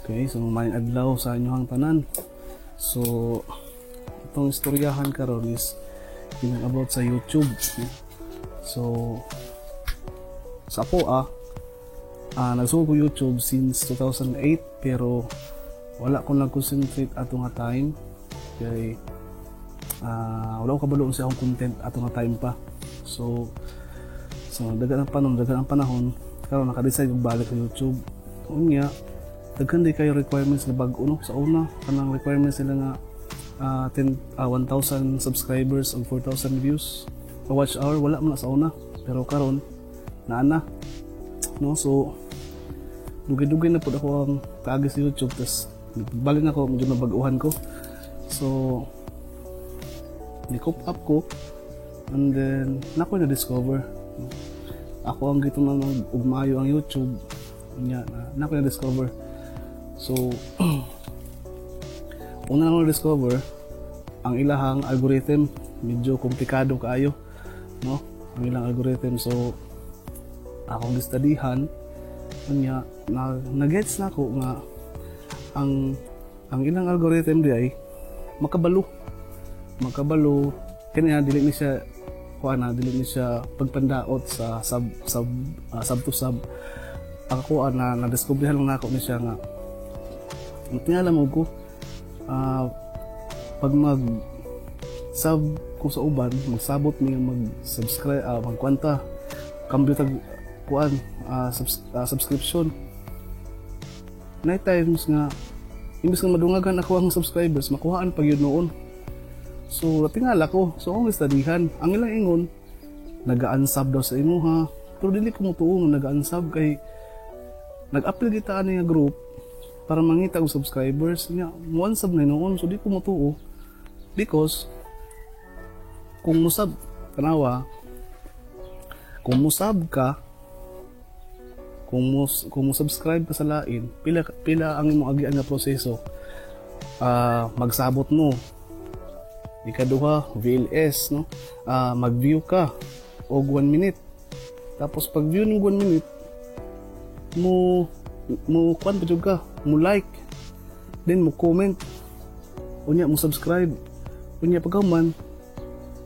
Okay, so maayong adlaw sa inyohang tanan. So itong istoryahan karon is yung about sa YouTube, no? So sa ako nagsugod ko YouTube since 2008, pero wala ko nag-concentrate ato nga time kay wala ko kabalo sa akong content ato nga time pa. So daghan ang panahon, karon naka-decide og balik sa YouTube. Unya daghan di kayo requirements na bag-o, no? Sa una, kanang requirements nila nga 10, 1,000 subscribers og 4,000 views o watch hour, wala man na sa una, pero karon naa na, no? So dugay-dugay na pud ako ang kaagi sa YouTube, tas balik na ako, medyo nabag-uhan ko, so ni cope up ko and then nako na discover ako ang gitungnan og maayo ang YouTube nya na nako na discover. So una na discover ang ilahang algorithm, medyo komplikado kaayo, no, ang ilang algorithm. So akong gistudyhan, unya na nagets na ako nga ang ilang algorithm di ay makabalo makabalo kanya. Dili ni siya kuan na, dili ni siya pagpandaot sa sub sub sub to sub. Ako na na-discover lang nako ni siya nga tingala mo ko pag mag sub ko sa uban, magsabot ni mag subscribe, magkwanta, kambyo tag kuan, subscription. Night times nga imbes nga madungagan ako ang subscribers, makuhaan pag yun noon. So tingala ko, so akong studyhan ang ilang ingon naga-unsub daw sa imuha, pero dili ko motuo nga naga-unsub kay nag-apply kita ani nga group para mangita og subscribers nya mo unsub na noon. So di ko motuo because kung musab, tanawa, kung musab ka, kung mo subscribe ka sa lain, pila pila ang imong agian nga proseso? Magsabot mo, ikaduha, VLS, no? Mag-view ka og 1 minute, tapos pag view ng 1 minute mo, mo kuan pa jud ka, mo like, then mo comment, unya mo subscribe, unya pagkahuman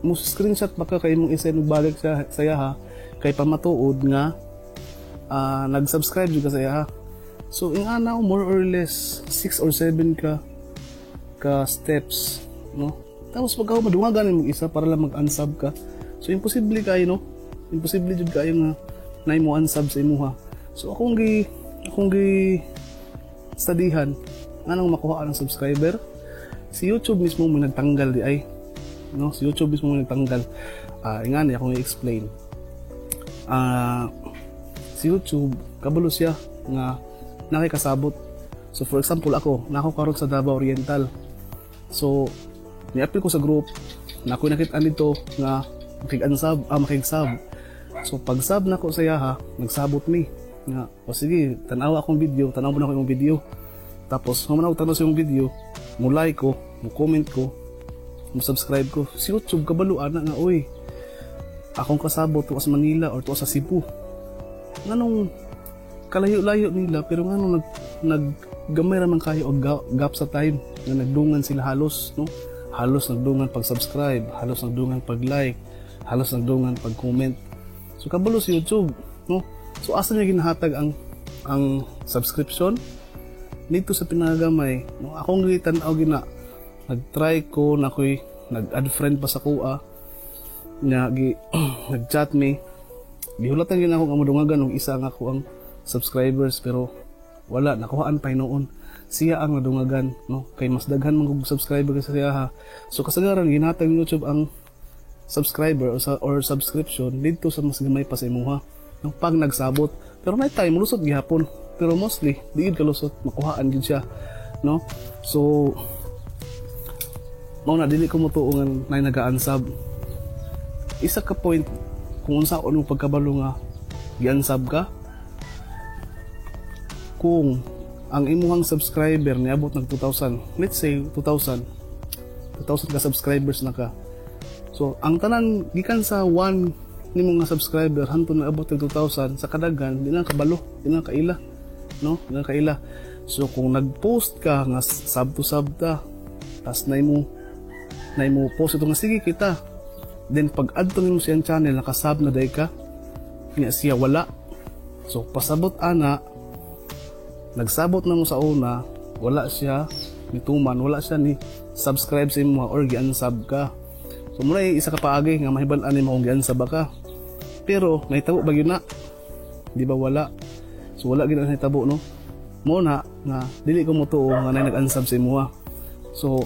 mo screenshot pa ka kay imong i-send og balik sa iyaha kay pamatuod nga nag-subscribe jud ka sa iyaha. So ingana, more or less 6 or 7 ka steps, no? Tapos pagka madungagan mo isa para lang mag-unsub ka. So imposible kayo, no? Imposible jud kayo nga nay mo unsub sa imuha. So akong gi studyhan nganong makuha ang subscriber. Si YouTube mismo mo nagtanggal di ay, no? Si YouTube mismo mo nagtanggal. Ingani akong i-explain. Si YouTube kabalo siya nga nakikasabot. So for example, ako nako karon sa Davao Oriental. So ni-apply ko sa group na ako nakita nito nga makig-unsub, makig-sub. So pag sub nako sa iyaha, nagsabot mi nga o sige, tan-awa akong video, tan-aw mo na ako imong video. Tapos human ako tan-aw sa imong video, mo like ko, mo comment ko, mo subscribe ko. Si YouTube kabalo ana nga, oy, akong kasabot tuwa sa Manila or tuwa sa Cebu, nganong kalayo-layo nila, pero nganong nag gamay ra man kayo og gap sa time nga nagdungan sila halos, no? Halos nagdungan pag subscribe, halos nagdungan pag like, halos nagdungan pag comment. So kabalo si YouTube, no? So asa niya ginahatag ang subscription dito sa pinakagamay, no? Akong gitan-aw gina, nag-try ko na ko'y nag-add friend pa sa kuha nya, gi nag-chat mi, gihulatan gyud ako nga modungagan og isa nga ako ang subscribers, pero wala nakuhaan pa hinuon. Siya ang nadungagan, no, kay mas daghan man kog subscriber kaysa siya ha. So kasagaran ginhatag ni YouTube ang subscriber or subscription didto sa mas gamay pa sa imuha, no, pag nagsabot. Pero may time lusot gihapon, pero mostly di gid kalusot, makuhaan gid siya, no? So mao na dili ko motuo nga nay naga-unsub. Isa ka point kung unsa mo pagkabalo nga gi-unsub ka: kung ang imuhang subscriber niabot nag 2,000, let's say 2,000, 2,000 ka subscribers na ka. So ang tanan gikan sa 1 nimo nga subscriber hantod naabot og 2,000, sa kadaghan di na kabalo, di na kaila, no? Di na kaila. So kung nag-post ka nga sub to sub ta, tas na imo post ito nga sige kita, then pag add to nimo siyang channel, nakasub na day ka nga, siya wala. So pasabot ana, nagsabot na mo sa una, wala siya nituman, wala siya ni subscribe sa imo or gi-unsub ka. So muna isa ka paagi nga mahibal-an nimo kung gi-unsub ka. Pero nahitabo ba gyud na? Di ba wala? So wala gyud na nahitabo, no? Mo na nga dili ko motuo nga nay nag-unsub sa imo. So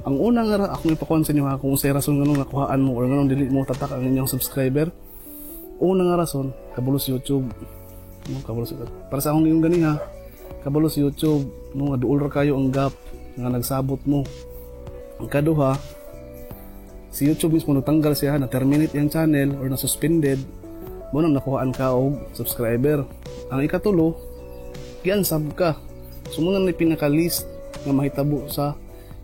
ang una nga akong ipakuan sa inyo ha, kung unsay rason nganong nakuhaan mo or nganong dili mo tatak ang inyong subscriber. Una nga rason, kabalo sa YouTube. No, kabalo sa, para sa akong iyong ganiha, kabalo sa YouTube, no, nga duol ra kayo ang gap nga nagsabot mo. Ang kaduha, si YouTube mismo natanggal siya, na terminate yung channel or na suspended mo, nang nakuhaan ka og subscriber. Ang ikatulo, gi-unsub ka. So mao na pinaka-least nga mahitabo sa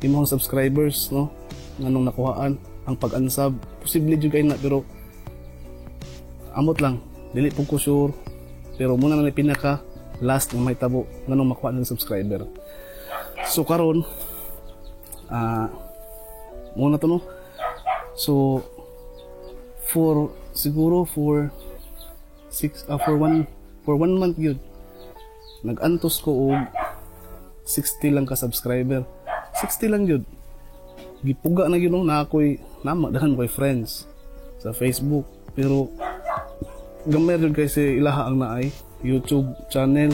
imong subscribers, no, nganong nakuhaan ang pag-unsub. Posible jud kay na, pero amot lang, dili po ko sure, pero mao na pinaka last nga mahitabo nganong makuha ng subscriber. So karon, mao na to, no? So for siguro for six for one month yun, nag-antos ko og 60 lang ka subscriber. 60 lang yun. Gipuga na yun, no? Na ako'y nama daghan ko'y friends sa Facebook, pero gamay jud kay si ilaha ang naay YouTube channel.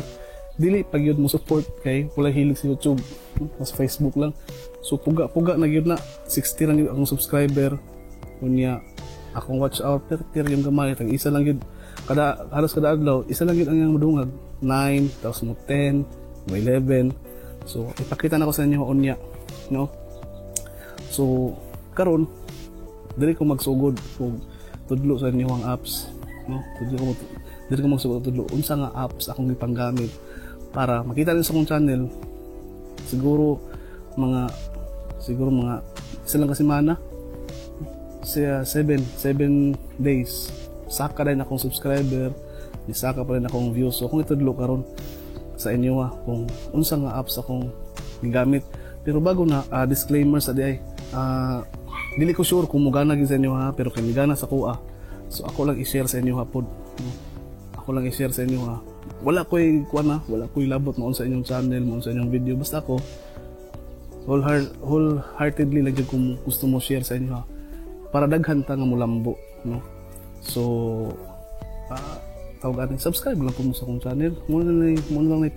Dili pag yun mo support kay wala hilig sa YouTube, mas Facebook lang. So puga puga na gyud na, 60 lang yun akong subscriber. Unya akong watch hour per per yung gamay, tag isa lang yun kada, halos kada adlaw isa lang yun ang iyang madungag, 9, tapos mo 10, mo 11. So ipakita na ko sa inyo unya, no? So karon dili ko magsugod og tudlo sa inyo ang apps, no? Tudlo ko, dili ko magsugod og tudlo unsa nga apps akong gipanggamit para makita ninyo sa akong channel. Siguro mga isa lang ka semana siya, 7 days, saka rin akong subscriber, nisaka pa rin akong views. So kung itudlo karon sa inyo ha, kung unsa nga apps akong gigamit. Pero bago na, disclaimer sa diay, dili ko sure kung mugana gyud sa inyo ha, pero kay migana sa kuha, so ako lang i-share sa inyo ha pod, no? Ako lang i-share sa inyo ha. Wala ko'y kuan na, wala ko'y labot mo sa inyong channel mo, sa inyong video. Basta ako wholeheartedly lang jud kung gusto mo share sa inyo ha, para daghan ta nga mulambo, no? So tawag ani, subscribe lang po mo sa akong channel. Mo na lang na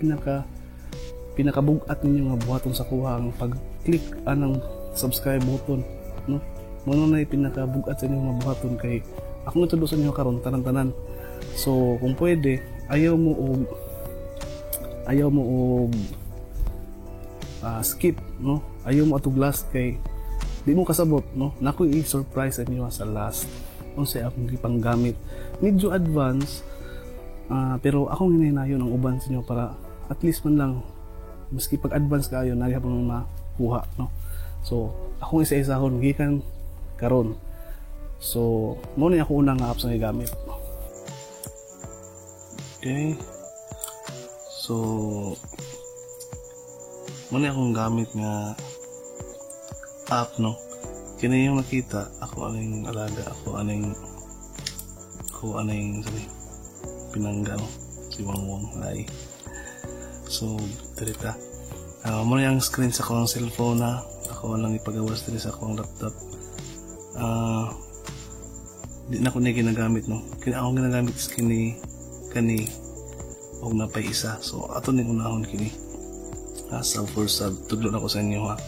pinakabugat ninyo nga buhaton sa kuha, ang pag-click anang subscribe button, no? Mo na lang pinakabugat sa inyo nga buhaton kay ako nga sa inyo karon tanan-tanan. So kung pwede, ayaw mo og skip, no? Ayaw mo atog last kay di mo kasabot, no? Nako i-surprise sa inyo sa last unsay akong gipanggamit. Medyo advance, pero akong hinahinayon ang uban sa inyo para at least man lang, maski pag advance kayo, na mo makuha, no? So akong isa-isahon gikan karon. So mo ni ako unang apps nga gigamit. Okay, so mo ni akong gamit nga app, no? Kini yung nakita ako aning alaga, ako aning sabi pinangga, no? Si Wangwang ay. So dirita, mo na yung screen sa akong cellphone na ako lang ipagawas diri sa akong laptop. Di na ko ni ginagamit, no? Kini akong ginagamit is kini, kani og napay isa. So ato ning unahon kini, sub for sub. Tudlo na ko sa inyo ha.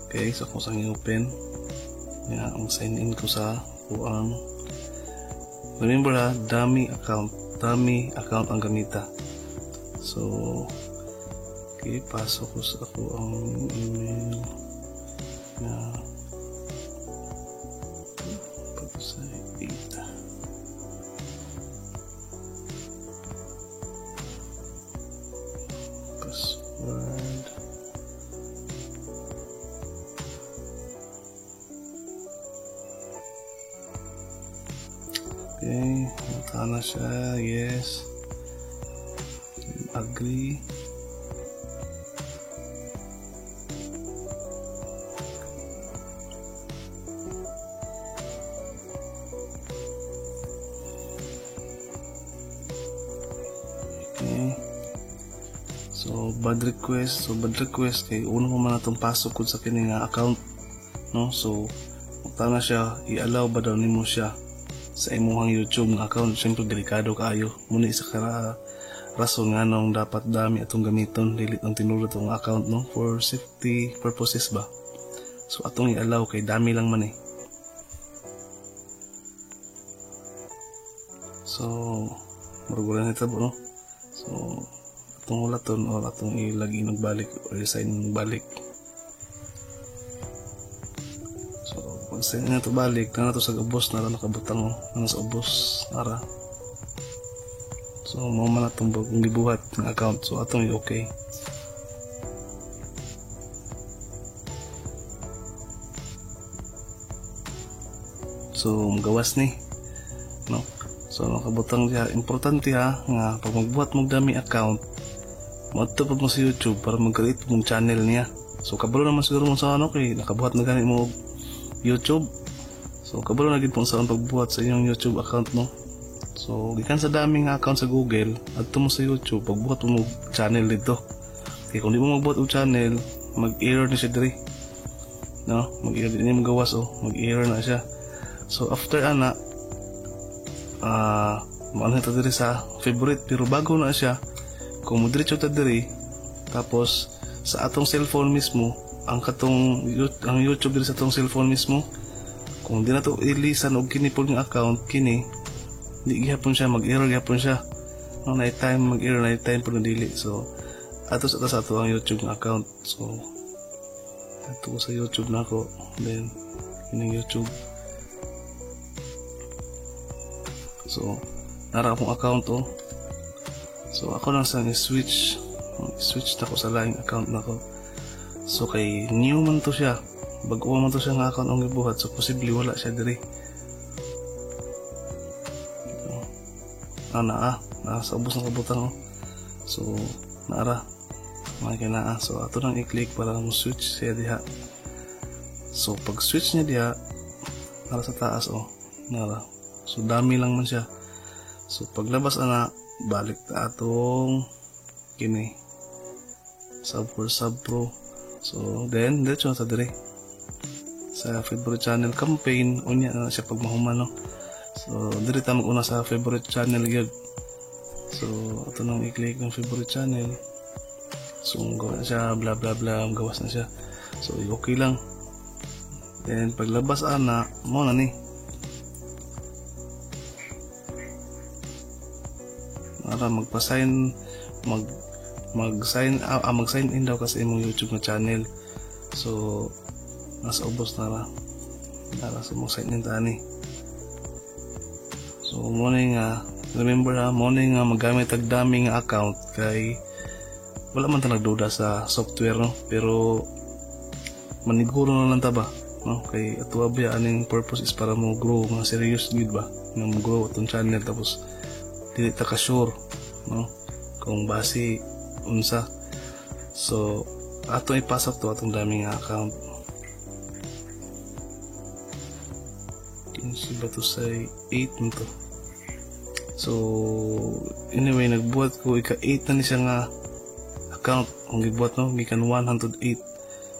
Okay, so kung saan i-open ya, ang sign in ko sa kuang. Remember ha, dummy account, dummy account ang gamita. So okay, pasok ko sa ako ang email na sa 8. Password. Okay, na siya. Yes, agree. So bad request, so bad request kay uno pa man atong pasok kud sa kini nga account, no? So na siya, i-allow ba daw nimo siya sa imuhang YouTube nga account? Siyempre delikado kaayo. Muna isa ka rason nga nung dapat dami atong gamiton, dili ang tinuod atong account, no, for safety purposes ba. So atong i-allow kay dami lang man eh. So murag wala nitabo, no. So atong hulaton or atong i-login og balik or i-sign in balik. So pag sign in nato balik, na nato sa ubos na nakabutang, oh, na sa ubos ara. So mao man atong bagong gibuhat nga account. So atong i-okay. So magawas ni, no. So nakabutang diha, importante ha nga pag magbuhat mong dami account, moadto pa mo sa YouTube para mag-create mong channel niya. So kabalo naman siguro mo sa ano kay nakabuhat na gani mo YouTube. So kabalo na gid po sa pagbuhat sa inyong YouTube account, no. So gikan sa daming account sa Google, adto mo sa YouTube pagbuhat mo channel dito. Kay kung di mo magbuhat og channel, mag-error na siya diri, no? Mag-error din magawas, oh, mag-error na siya. So after ana, maano ta diri sa favorite, pero bago na siya, kung mo diretso ta diri, tapos sa atong cellphone mismo, ang katong ang YouTube diri sa atong cellphone mismo, kung di na to ilisan og kini pod nga account kini, di gihapon siya mag-error gihapon siya. No, na time mag-error, na time pud dili. So ato sa ato ang YouTube nga account. So ato ko sa YouTube nako, then kining YouTube. So nara akong account, oh. So ako lang sa i-switch, i-switch na ko sa laing account nako. So kay new man to siya, bag-o man to siya nga account ang gibuhat, so posible wala siya diri. Ah, naa, naa sa ubos ng kabutang, oh. So naara, mga kinaa. So ato nang i-click para mo switch siya diha. So pag switch niya diha, nara sa taas, oh, nara. So dami lang man siya. So paglabas ana, balik ta atong kini sub for sub pro. So then diretso na ta diri sa favorite channel campaign. Unya na siya pag mahuman, no. So diri ta mag-una sa favorite channel gyud. So ato nang i-click ng favorite channel. So gawa na siya, bla bla bla, gawas na siya. So okay lang. Then paglabas ana, mo na ni. Para magpa-sign, mag-sign mag-sign in daw kasi imong YouTube na channel. So nasa ubos na ra. Nara sa mo sign in tani. So mo na nga, remember ha, mo na nga magamit og dami nga account kay wala man ta nagduda sa software, no, pero maniguro na lang ta ba, no, kay ato ba aning purpose is para mo grow nga serious gid ba, nga mo grow atong channel, tapos dili ta ka sure, no, kung base unsa. So ato ipasok to atong dami nga account. 15 ba to sa 8 nito. So anyway, nagbuhat ko ika 8 na ni siya nga account kung gibuhat, no, gikan 108.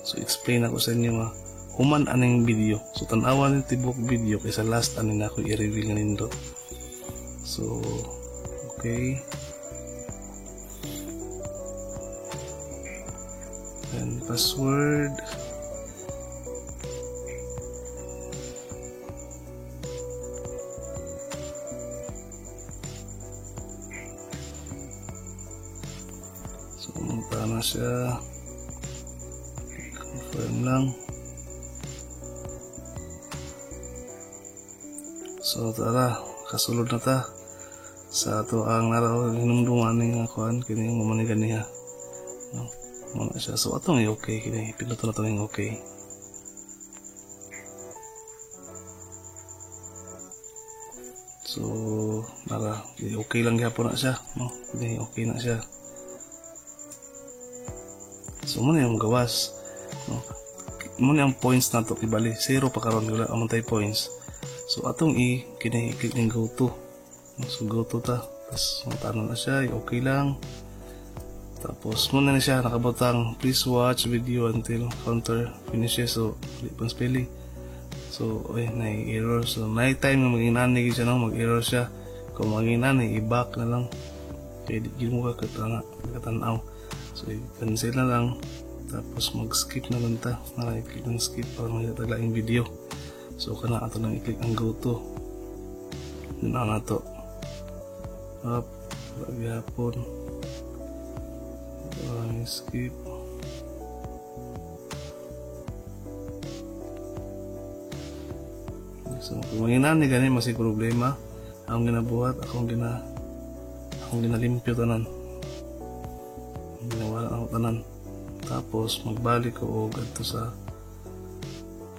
So explain ako sa inyo nga human aning video. So tan-awa ni tibok video kaysa last aning nako i-reveal nga nindot. So okay. And password. So munta na siya. Confirm lang. So tara, kasulod na ta sa ato ang naraw hinumduman ning kuan kini mo man ganiha, no, mo na siya. So atong i-okay kini, pinduton na to ning okay. So nara, okay lang gyapon na siya, no, kini okay na siya. So mo na yung gawas, no, mo na ang points nato kibali 0 pa karon, wala man tay points. So atong i kini i-click ning go to. So go to ta, tas mutano na siya, okay lang. Tapos muna na siya nakabutang please watch video until counter finishes. So di pang spelling. So oy, na error. So na time nga maging nani siya, no, mag-error siya. Kung maging nani, i-back na lang. Kaya di mo ka katanaw. So i-cancel na lang. Tapos mag-skip na lang ta. Nara i-click ang skip para makita taglaing video. So kana ato lang i-click ang go to. Yun na to. Up, gyapon. Skip. So kung manginani gani masig problema. Akong ginabuhat, akong ginalimpyo tanan. Ginawala ako tanan. Tapos magbalik ko og adto sa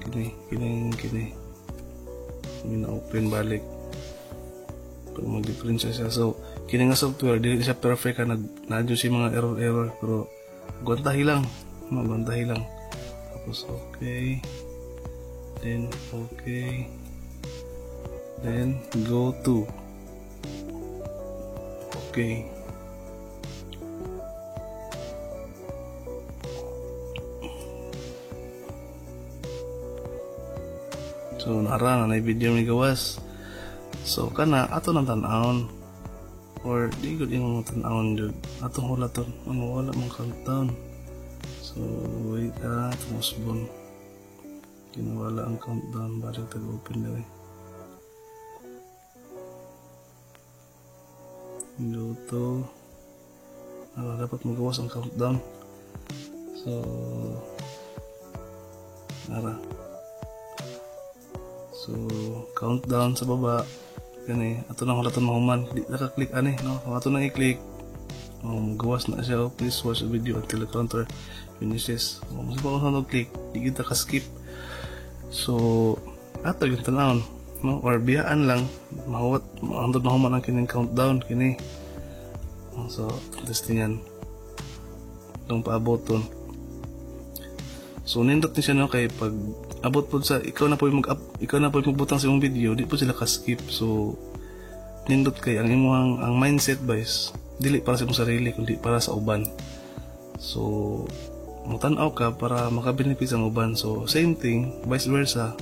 kini kini. Gina-open balik. Pero mag-diferensya siya. So kini nga software dili siya perfect ka, nag siya mga error pero gwantahi lang. No, gwantahi lang. Tapos okay. Then okay. Then go to. Okay. So nara na video mi gawas. So kana ato nang tan-awon or di gud imong tan-awon jud. Atong hulaton ang wala mong countdown. So wait ah, tumusbon. Kinawala ang countdown, balik tag open diri. Go to. Dapat magawas ang countdown. So nara. So countdown sa baba kani ato nang hulaton mahuman. Di naka-click ani, no. Kung ato nang i-click, gawas na siya. Please watch the video until the counter finishes. Mas pa kung click, di kita ka-skip. So ato yung tanawon, no, or biyaan lang mahuwat hangtod mahuman ang kining countdown kini. So testingan itong paaboton. So nindot ni siya, no, kay pag abot po sa ikaw na po mag ikaw na po magbutang sa imong video, di po sila ka-skip. So nindot kay ang imong ang mindset ba is dili para sa imong sarili kundi para sa uban. So mutan-aw ka para makabenefit ang uban. So same thing, vice versa,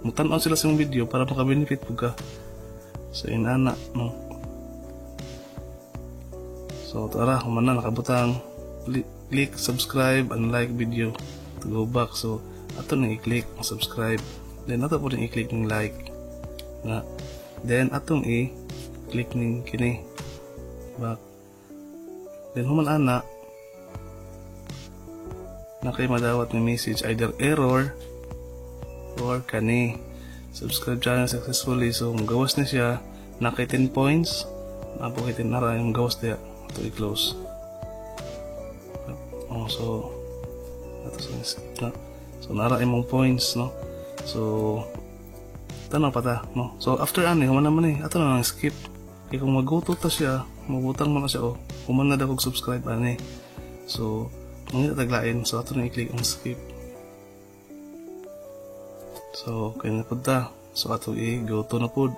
mutan-aw sila sa imong video para makabenefit pud ka. So inana, no. So tara, human na nakabutang click subscribe and like video to go back. So ato nang i-click ang subscribe, then ato po rin i-click ng like na, then atong i-click ning kini back. Then human ana na kay madawat ng message either error or kani subscribe channel successfully. So magawas na siya na kay 10 points na po kay 10 nara yung gawas diya. Ato i-close. Oh, so ato sa skip na. So nara imong points, no. So tanaw pa ta, no. So after ani human naman eh ato na lang skip. Kay kung mag-go to ta siya, mabutang man na siya, oh, human na daw og subscribe ani. So mangita taglain. So ato na i-click ang skip. So okay na pud ta. So ato i-go to na pud.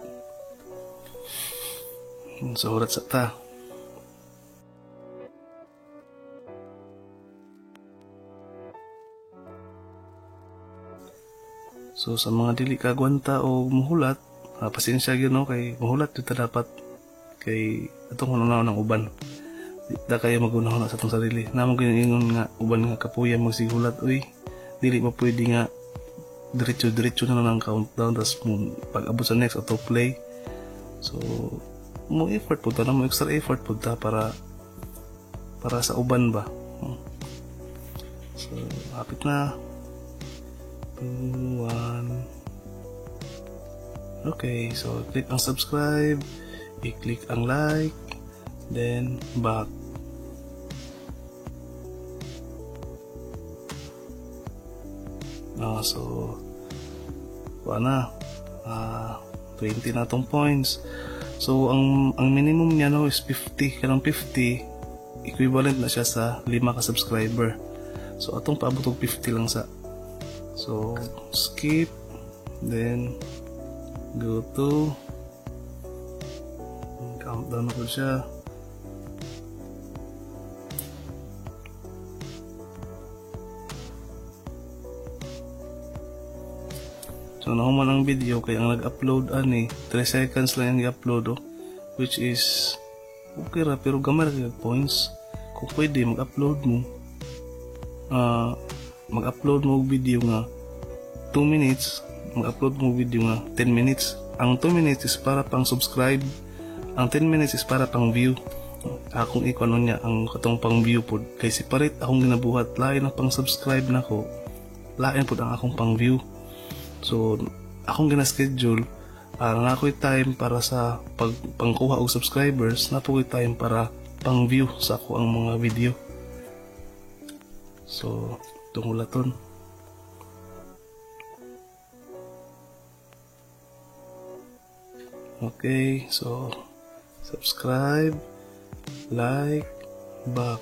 So hurat sa ta. So sa mga dili kagwanta o muhulat, pasensya gyud, no, kay muhulat jud ta dapat kay atong hunahuna ng uban. Di ta kayo magunahuna sa atong sarili. Namo gyud ingon nga uban nga kapuya magsighulat, uy. Dili pa pwede nga diretso-diretso na lang ang countdown tas pag abot sa next auto play. So mo effort pud ta, mo extra effort pud ta para sa uban ba. So hapit na. 2, 1. Okay, so click ang subscribe, i-click ang like, then back. So wala na, 20 na tong points. So ang minimum niya, no, is 50. Kanang 50 equivalent na siya sa 5 ka subscriber. So atong paabot og 50 lang sa. So skip, then go to countdown na po siya. So nahuman ang video kay ang nag-upload ani 3 seconds lang ang i-upload, oh, which is okay ra pero gamay ra kay points. Kung pwede mag-upload mo og video nga 2 minutes, mag-upload mo video nga 10 minutes. Ang 2 minutes is para pang subscribe, ang 10 minutes is para pang view. Akong ikuano niya ang katong pang view pod kay separate akong ginabuhat, lain ang pang subscribe nako, lain pod ang akong pang view. So akong gina-schedule na ako'y time para sa pangkuha og subscribers, na po'y time para pang view sa ako ang mga video. So tungulaton. Okay, so subscribe, like, back.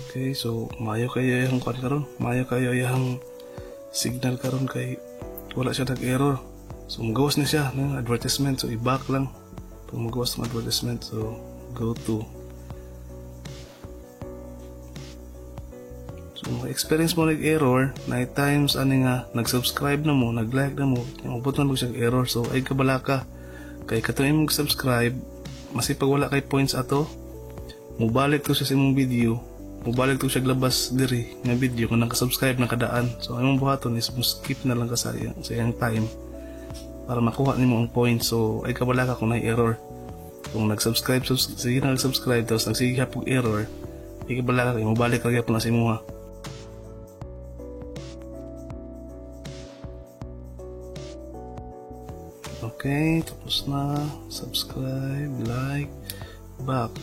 Okay, so maayo kayo iyang kuan karon, maayo kayo iyang signal karon kay wala siya nag-error. So magawas na siya ng advertisement, so i-back lang pag magawas ng advertisement. So go to. So experience mo nag-error, 9 times ani nga nag-subscribe na mo, nag-like na mo, ubot na mo siya error. So ay kabala ka kay katong imong subscribe masipag wala kay points ato, mobalik to siya sa imong video, mobalik to siya labas diri nga video kung naka-subscribe na kadaan. So ang imong buhaton is mo skip na lang ka sa iyang time para makuha nimo ang points. So ay kabala ka kung nay error. Kung nag-subscribe, sige na nag-subscribe tapos nagsige pog error, ay kabala ka kay mobalik ra gyapon na sa imuha. Okay, tapos na. Subscribe, like, back.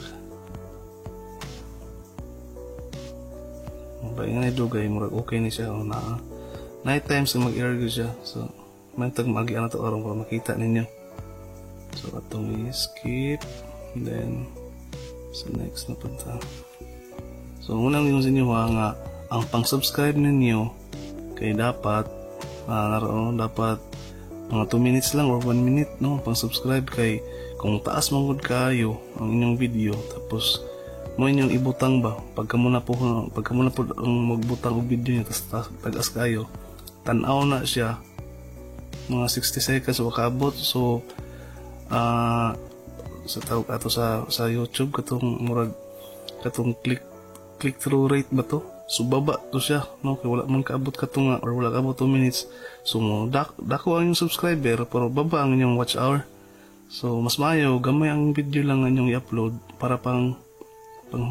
Mabay nga ni dugay, murag okay ni siya. O na, 9 times na mag-error siya. So, may tag-magi na to aron para makita ninyo. So, atong i-skip. Then, sa next na punta. So, unang yung sa inyo ha, nga, ang pang-subscribe ninyo, kay dapat, dapat, mga 2 minutes lang or 1 minute, no, pang subscribe kay kung taas man gud kayo ang inyong video tapos mo inyong ibutang ba pagka mo na po ang magbutang og video niyo tapos tag-as kayo, tan-aw na siya mga 60 seconds o kaabot. So sa tawag ato sa YouTube katong murag katong click through rate ba to? So baba to siya, no, kay wala man kaabot kato nga or wala kaabot 2 minutes. So mo dako ang inyong subscriber pero baba ang inyong watch hour. So mas maayo gamay ang video lang ang inyong i-upload para pang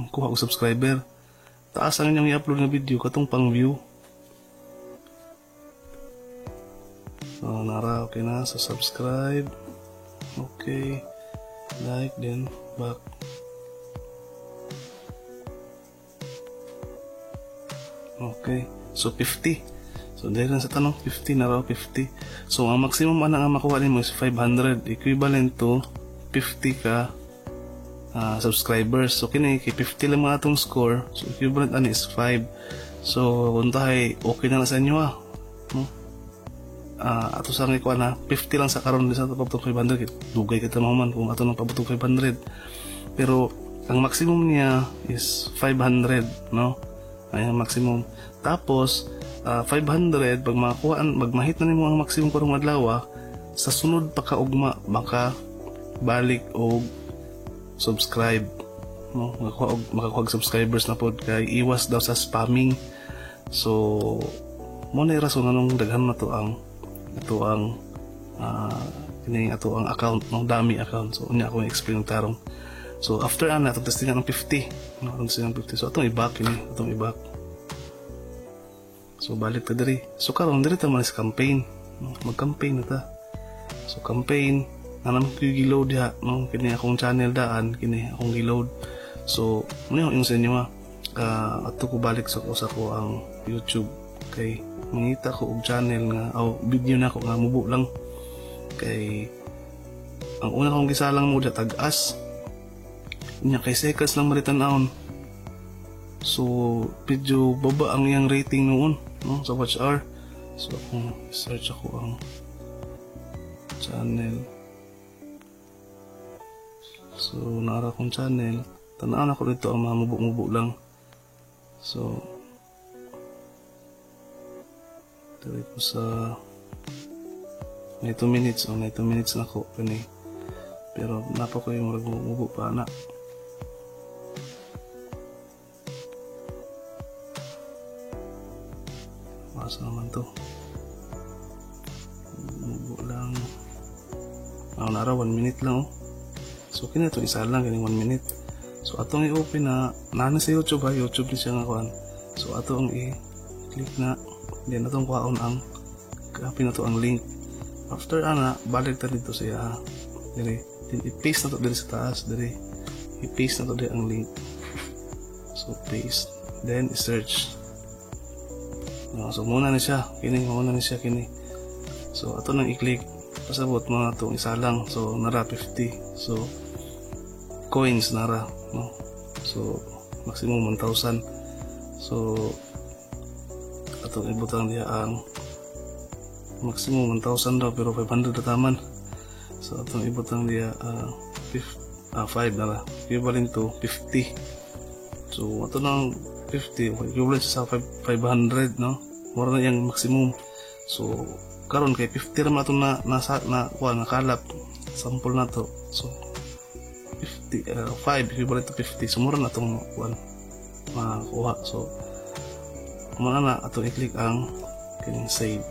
kuha og subscriber. Taas ang inyong i-upload nga video katong pang view. So nara, okay na. So subscribe, okay, like, then back. Okay, so 50. So dahil sa tanong 50 na raw, 50. So ang maximum ana nga makuha nimo is 500, equivalent to 50 ka subscribers. So kini kay 50 lang mga atong score, so equivalent ani is 5. So untahay okay na sa inyo ha, no? Ato sa ngikuan na 50 lang sa karon sa ato pabutong 500, dugay kita mahuman kung ato nang pabutong 500. Pero ang maximum niya is 500, no? Ayan maximum. Tapos 500 pag makuha, magmahit na nimo ang maximum karong adlaw, sa sunod pa ka ugma maka balik og subscribe, no, makakuha og subscribers na pod kay iwas daw sa spamming. So mo na rason nganong daghan na to ang ato ang kini ato ang account, no, dami account. So unya ako i-explain tarong. So after ana atong testingan ng 50, no, atong testingan ng 50. So atong i-back ini, atong i-back. So balik ta diri. So karon diri ta man sa campaign, no, mag-campaign na ta. So campaign nanam ko gi-load diha, no, kini akong channel daan, kini akong gi-load. So muna yung sa inyo ha. Ato ko balik sa usa ko ang YouTube kay mangita ko og channel nga aw video na ko nga mubo lang kay ang una kong gisalang mo diha tag-as. Nya kay seconds lang maritan-awon. So medyo baba ang iyang rating noon, no, sa watch hour. So akong search ako ang channel. So nara akong channel, tan-awon ako dito ang mga mubo-mubo lang. So Diri ko sa may 2 minutes o may 2 minutes na ko kani. Pero napa ko yung murag mubo pa na. Masa naman to. Mubo lang. Ah, nara 1 minute lang oh. So kini to isa lang kini 1 minute. So atong i-open na nana sa YouTube ha, YouTube ni siya nga kuan. So atong i-click na, then atong kuhaon ang copy na to ang link. After ana, balik ta dito siya. Dire, then i-paste na to diri sa taas, dire. I-paste na to diri ang link. So paste, then i-search. No, so muna na siya, kini muna na siya kini. So ato nang i-click, pasabot mo na itong isa lang. So nara 50. So coins nara, no. So maximum 1,000. So atong ibutang diha ang maximum 1,000 daw pero 500 na taman. So atong ibutang diha 5 nara, equivalent to 50. So ato nang 50 equivalent sa 500, no. Mura na iyang maximum. So karon kay 50 ra man atong na nasa na kuan nakalap sample na to. So 50 5 equivalent to 50. So mura na atong kuan makuha. So muna na atong i-click ang kining save.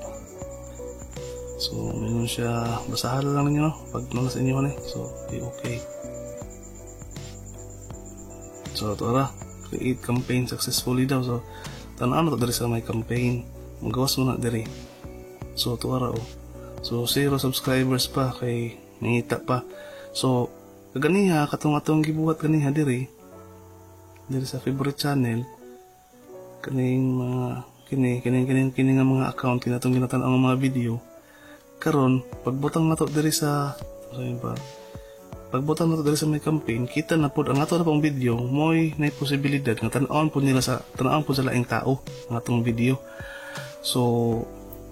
So mingon siya, basahan lang ninyo, no, pag nuna sa inyo ni. So okay. So ato ra, create campaign successfully daw. So tan-aw na to diri sa may campaign, magawas mo na diri. So ato ra oh. So 0 subscribers pa kay nangita pa. So kaganiha katong atong gibuhat ganiha diri diri sa favorite channel kaning mga kini kini kini kini nga mga account kini atong ginatan-aw ang mga video karon. Pagbutang nato diri sa sorry pa, pagbutang nato diri sa may campaign, kita na pod ang ato na pong video. Moy nay posibilidad nga tan-awon pod nila sa tan-awon pod sa laing tao ang atong video. So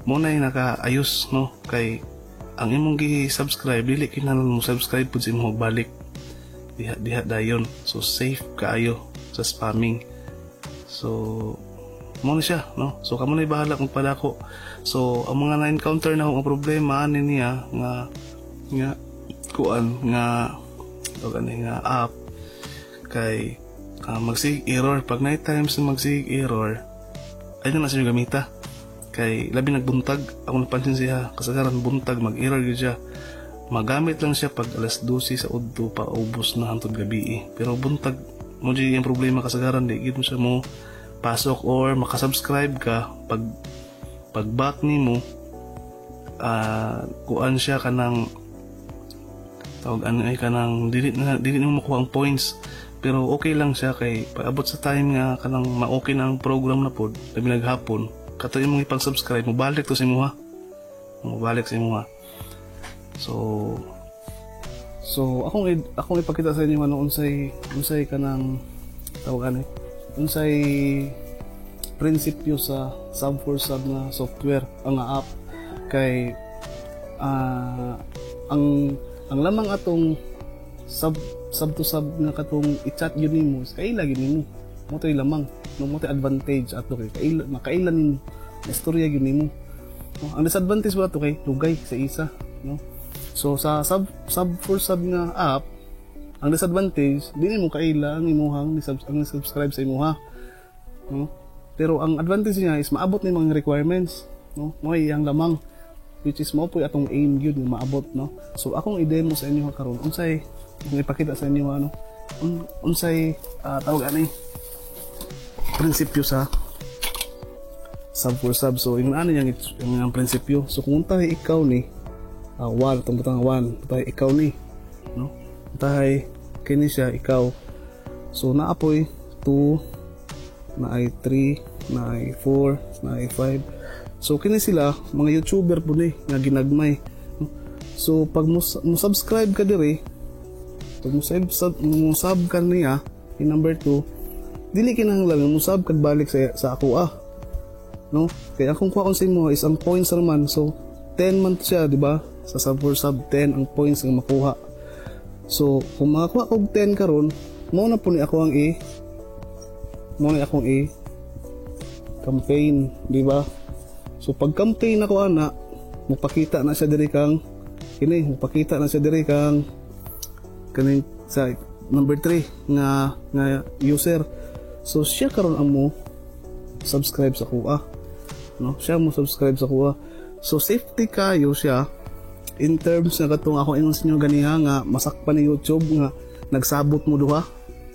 mo na yung nakaayos, no, kay ang imong gi-subscribe dili kinahanglan mo subscribe pud sa imong balik diha diha dayon. So safe kaayo sa spamming. So mo na siya, no. So kamo na bahala kung padako. So ang mga na-encounter na akong problema ani niya nga nga kuan nga tawag ani nga app kay magsig error pag night times na magsig error ay na sa gamita kay labi nagbuntag. Ako napansin siya kasagaran buntag mag-error gyud siya. Magamit lang siya pag alas 12 sa udto pa ubos na hantod gabi, pero buntag mo jud yung problema kasagaran, di gid mo siya mo pasok or makasubscribe ka pag pag back nimo kuan siya kanang tawag ano ay kanang dili na dili nimo makuha ang points. Pero okay lang siya kay pag-abot sa time nga kanang ma-okay na ang program na pod labi naghapon kato imong ipag-subscribe mo balik to sa imuha, mo balik sa imuha. So so akong ipakita sa inyo ano unsay unsay kanang tawag ani unsay prinsipyo sa sub for sub na software ang app kay ang lamang atong sub sub to sub nga katong i-chat gyud nimo is kaila gyud nimo mo to'y lamang, no, mo to'y advantage ato kay kaila makaila nimo na istorya gyud nimo, no. Ang disadvantage ba ato kay lugay sa isa, no. So sa sub sub for sub nga app, ang disadvantage di nimo kaila ang imuhang ang subscribe sa imuha, no. Pero ang advantage niya is maabot nimo ang requirements, no, mo iyang lamang, which is mao po'y atong aim gyud nga maabot, no. So akong i-demo sa inyo karon unsay akong ipakita sa inyo ano unsay tawag ani prinsipyo sa sub for sub. So yung ano yang yung prinsipyo. So kung tayo ikaw ni 1 itong butang 1 tayo ikaw ni, no, tayo kini siya ikaw. So naapoy 2 na ay 3 na ay 4 na ay 5. So kini sila mga YouTuber po ni nga ginagmay. So pag mo subscribe ka diri, pag mo sub ka niya in number 2, dili kinahanglan mo sub kad balik sa ako ah, no. Kaya akong kuhaon sa imo is ang points naman. So 10 man siya, di ba? Sa sub for sub 10 ang points nga makuha. So kung makakuha og 10 karon, mao na po ni ako ang i mao ni akong i campaign, di ba? So pag campaign nako ana, mopakita na siya diri kang kini, mopakita na siya diri kang kaning sa number 3 nga user. So siya karon ang mo subscribe sa akoa, no? Siya mo subscribe sa akoa. So safety kayo siya in terms na katong ako ingon sa inyo ganiha nga masakpan ni YouTube nga nagsabot mo duha,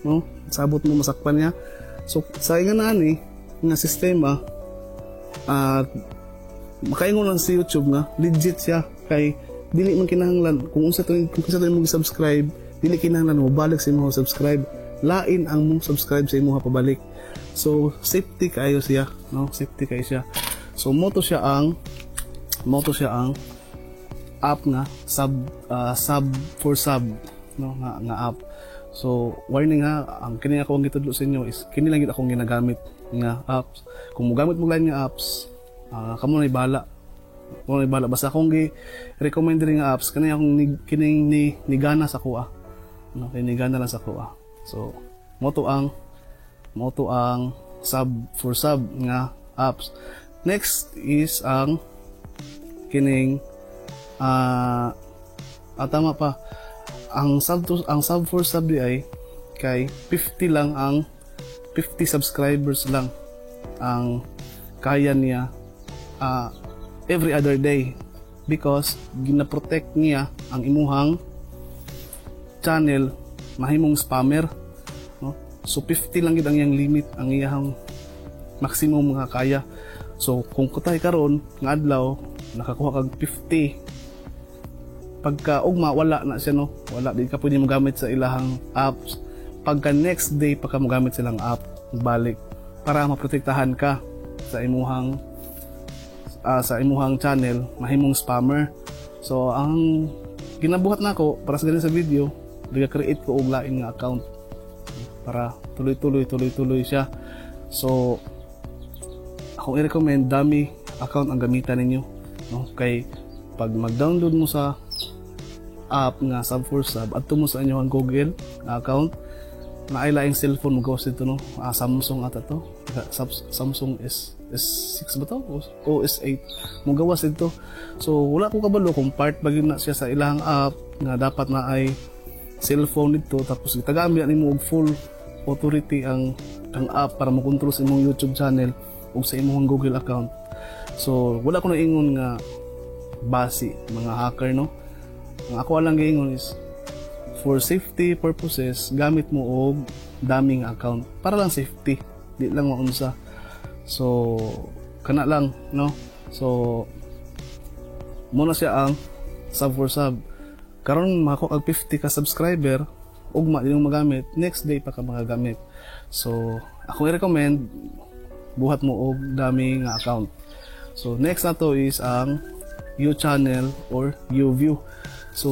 no? Sabot mo, masakpan niya. So sa ingon ani nga sistema, makaingon lang si YouTube nga legit siya kay dili man kinahanglan kung unsa to, kung kinsa to mo subscribe, dili kinahanglan mo balik sa imo subscribe, lain ang mo subscribe sa imo pabalik. So safety kayo siya, no? Safety kayo siya. So mo to siya ang app nga sub for sub, no, nga app. So warning ha, ang kini ako ang gitudlo sa inyo is kini lang gid akong ginagamit nga apps. Kung mogamit mo lain nga apps, kamo na bahala, kamo na bahala. Basta akong gi recommend diri nga apps, kani akong ni, kining ni nigana sa akoa, no? Kay nigana lang sa akoa. So mo to ang sub for sub nga apps. Next is ang kining tama pa, ang sub for sub di ay kay 50 lang, ang 50 subscribers lang ang kaya niya every other day because gina-protect niya ang imuhang channel mahimong spammer, no? So 50 lang gid ang iyang limit, ang iyang maximum nga kaya. So kung kutay karon nga adlaw nakakuha kag 50, pagka ugma wala na siya, no? Wala, di ka pwede mogamit sa ilahang apps. Pagka next day pa ka mogamit silang app balik para maprotektahan ka sa imuhang channel mahimong spammer. So ang ginabuhat nako para sa ganin sa video, naga-create ko og lain nga account para tuloy-tuloy, tuloy-tuloy siya. So akong i-recommend, dami account ang gamitan ninyo, no? Kay pag mag-download mo sa app nga sub for sub, adto mo sa inyong Google account na ay laing cellphone mo gawas dito, no? Samsung ata to, Samsung S S6 ba to o S8 mo gawas dito. So wala ko kabalo kung part ba gyud na siya sa ilang app nga dapat na ay cellphone dito, tapos gitagaan biya nimo og full authority ang app para mo kontrol sa imong YouTube channel ug sa imong Google account. So wala ko na ingon nga basi mga hacker, no? Ang ako lang giingon is for safety purposes, gamit mo og daming account para lang safety, di lang maunsa. So kana lang, no? So muna siya ang sub for sub. Karon makakuha kag 50 ka subscriber, ugma di mo magamit, next day pa ka makagamit. So ako i-recommend, buhat mo og dami nga account. So next na to is ang U channel or YouView. So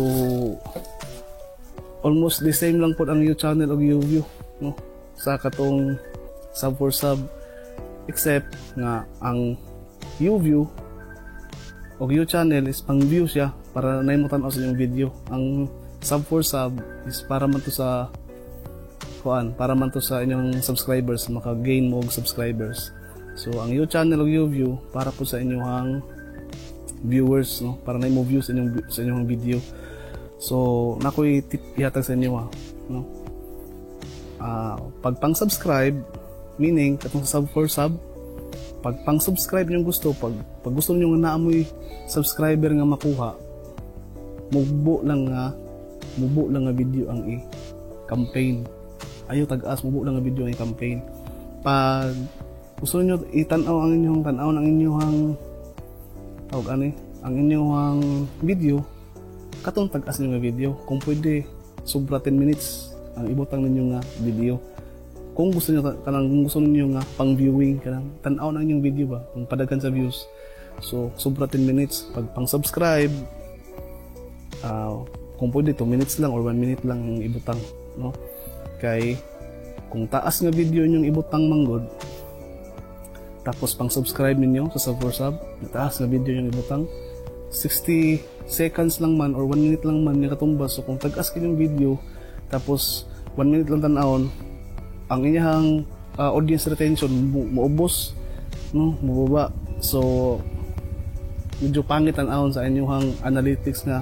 almost the same lang po ang U channel ug YouView, no, sa katong sub for sub, except nga ang YouView o U channel is pang view siya para na mo tan-aw sa inyong video. Ang sub for sub is para man to sa kuan, para man to sa inyong subscribers, maka-gain mo og subscribers. So ang U channel ug YouView para po sa inyong viewers, no, para na mo views sa inyong video. So nakoy tip ihatag sa inyo ha, no? Pag pang subscribe, meaning katong sub for sub, pag pang subscribe niyo gusto, pag gusto niyo nga naamoy subscriber nga makuha, mubo lang nga video ang i campaign. Ayo tag-as, mubo lang nga video ang i-campaign. Pag gusto niyo itan-aw ang inyong tan-aw ng inyong tawag ani ang inyong video, katong tag-as niyo nga video, kung pwede sobra 10 minutes ang ibutang ninyo nga video kung gusto niyo kanang kung gusto niyo nga pang viewing, kanang tan-aw ng inyong video ba, kung padaghan sa views. So sobra 10 minutes. Pag pang subscribe, kung pwede 2 minutes lang or 1 minute lang ang ibutang, no? Kay kung taas nga video inyong ibutang manggod, tapos pang subscribe ninyo sa sub for sub, taas nga video yung ibutang, 60 seconds lang man or 1 minute lang man niya katumbas. So kung tag-as kayong video tapos 1 minute lang tan-awon, ang inyang audience retention muubos, no? Mubaba. So Medyo pangit tan-awon sa inyong analytics nga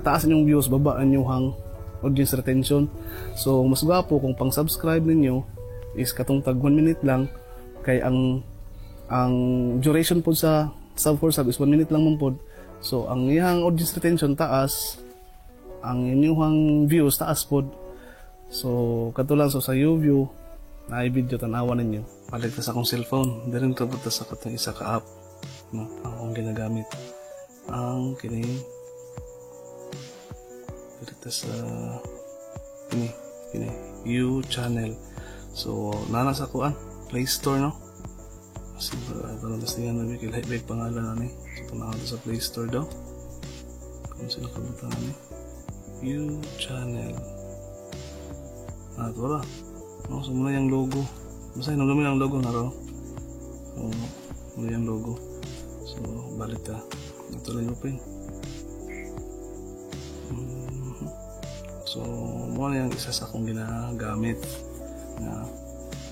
taas inyong views, baba ang inyong audience retention. So mas gwapo kung pang subscribe ninyo is katong tag 1 minute lang, kay ang duration pod sa sub for sub is 1 minute lang man pod. So ang iyang audience retention taas, ang inyong views taas pod. So kato lang. So sa YouView na video, tan-awan ninyo. Balik ta sa akong cellphone. Diri ta punta sa katong isa ka app, no, ang akong ginagamit, ang kini. Diri ta sa kini kini You Channel. So nana sa kuan, Play Store, no? Kasi ito na tingnan namin kay lahi pangalan ani. So tanaw sa Play Store daw kung sino kabutan ani You Channel. Ah, ito wala, no? So muna yung logo, basta hinumdumi ang logo na ro. So muna yung logo. So balik ta, ito lang, open. So mo na yung isa sa akong ginagamit nga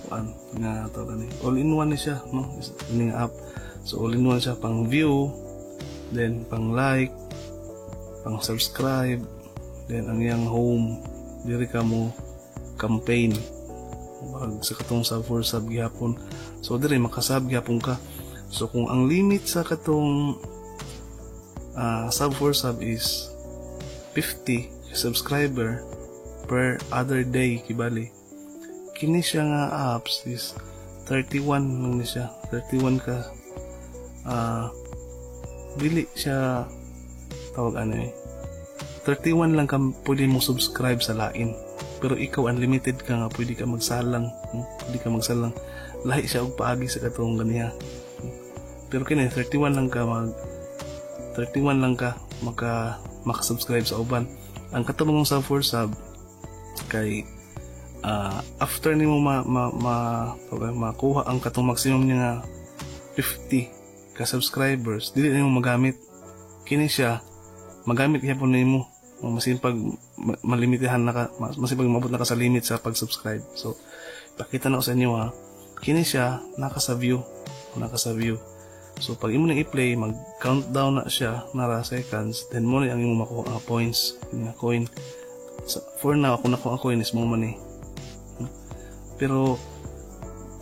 kuan nga tawag ani, all in one ni siya, no, ini nga app. So all in one siya, pang view, then pang like, pang subscribe, then ang iyang home, diri ka mo campaign. Murag sa katong sub for sub gihapon. So diri makasub gihapon ka. So kung ang limit sa katong sub for sub is 50 subscriber per other day, kibali kini siya nga apps is 31 lang ni siya, 31 ka. Dili siya tawag ano eh, 31 lang ka pwede mo subscribe sa lain, pero ikaw unlimited ka nga pwede ka magsalang, no? Pwede ka magsalang, lahi siya og paagi sa katong ganiha. Pero kini 31 lang ka mag 31 lang ka maka-subscribe sa uban. Ang katong sub for sub kay after nimo ma, ma, ma, tawag, makuha ang katong maximum niya nga 50 ka subscribers, dili nimo magamit kini siya. Magamit gyapon nimo masin pag malimitihan na ka, masin pag maabot na ka sa limit sa pag-subscribe. So pakita na ko sa inyo ha. Kini siya naka sa view, naka sa view. So pag imo nang i-play, mag countdown na siya nara seconds, then mo na ang imo makuha nga points nga coin. So, for now, ako nakuha coin is mo man eh. Pero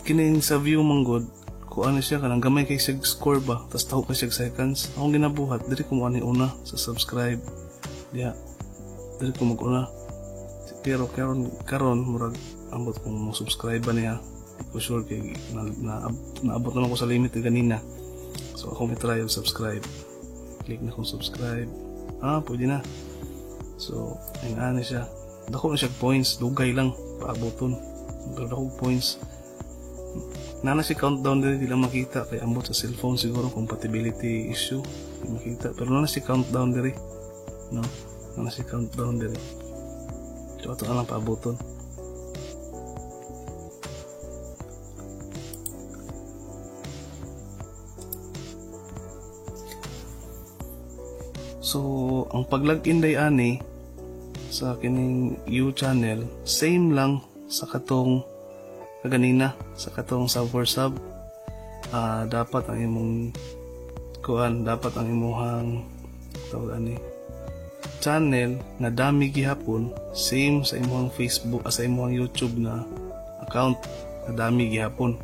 kini sa view man gud, kung ano siya, kanang gamay kay siya score ba, tas taho kay siya seconds. Akong ginabuhat, diri ko mo ani una sa subscribe diha, diri ko mag-una. Pero karon karon murag ambot kung mo subscribe ba niya, di ko sure kay na, na, naabot naman ko sa limit ganina. So akong i-try og subscribe. Click na kong subscribe. Ah, pwede na. So ay ani siya, dako na siya points, dugay lang paaboton pero dako points na na si countdown diri. Di lang makita kay ambot sa cellphone siguro, compatibility issue, di makita. Pero na na si countdown diri, no, na na si countdown diri. So ato na lang paaboton. So ang pag-login day ani sa kining U Channel, same lang sa katong kaganina, sa katong sub for sub. Dapat ang imong kuan, dapat ang imuhang tawag ani channel nga dami gihapon, same sa imuhang Facebook, sa imuhang YouTube na account na dami gihapon,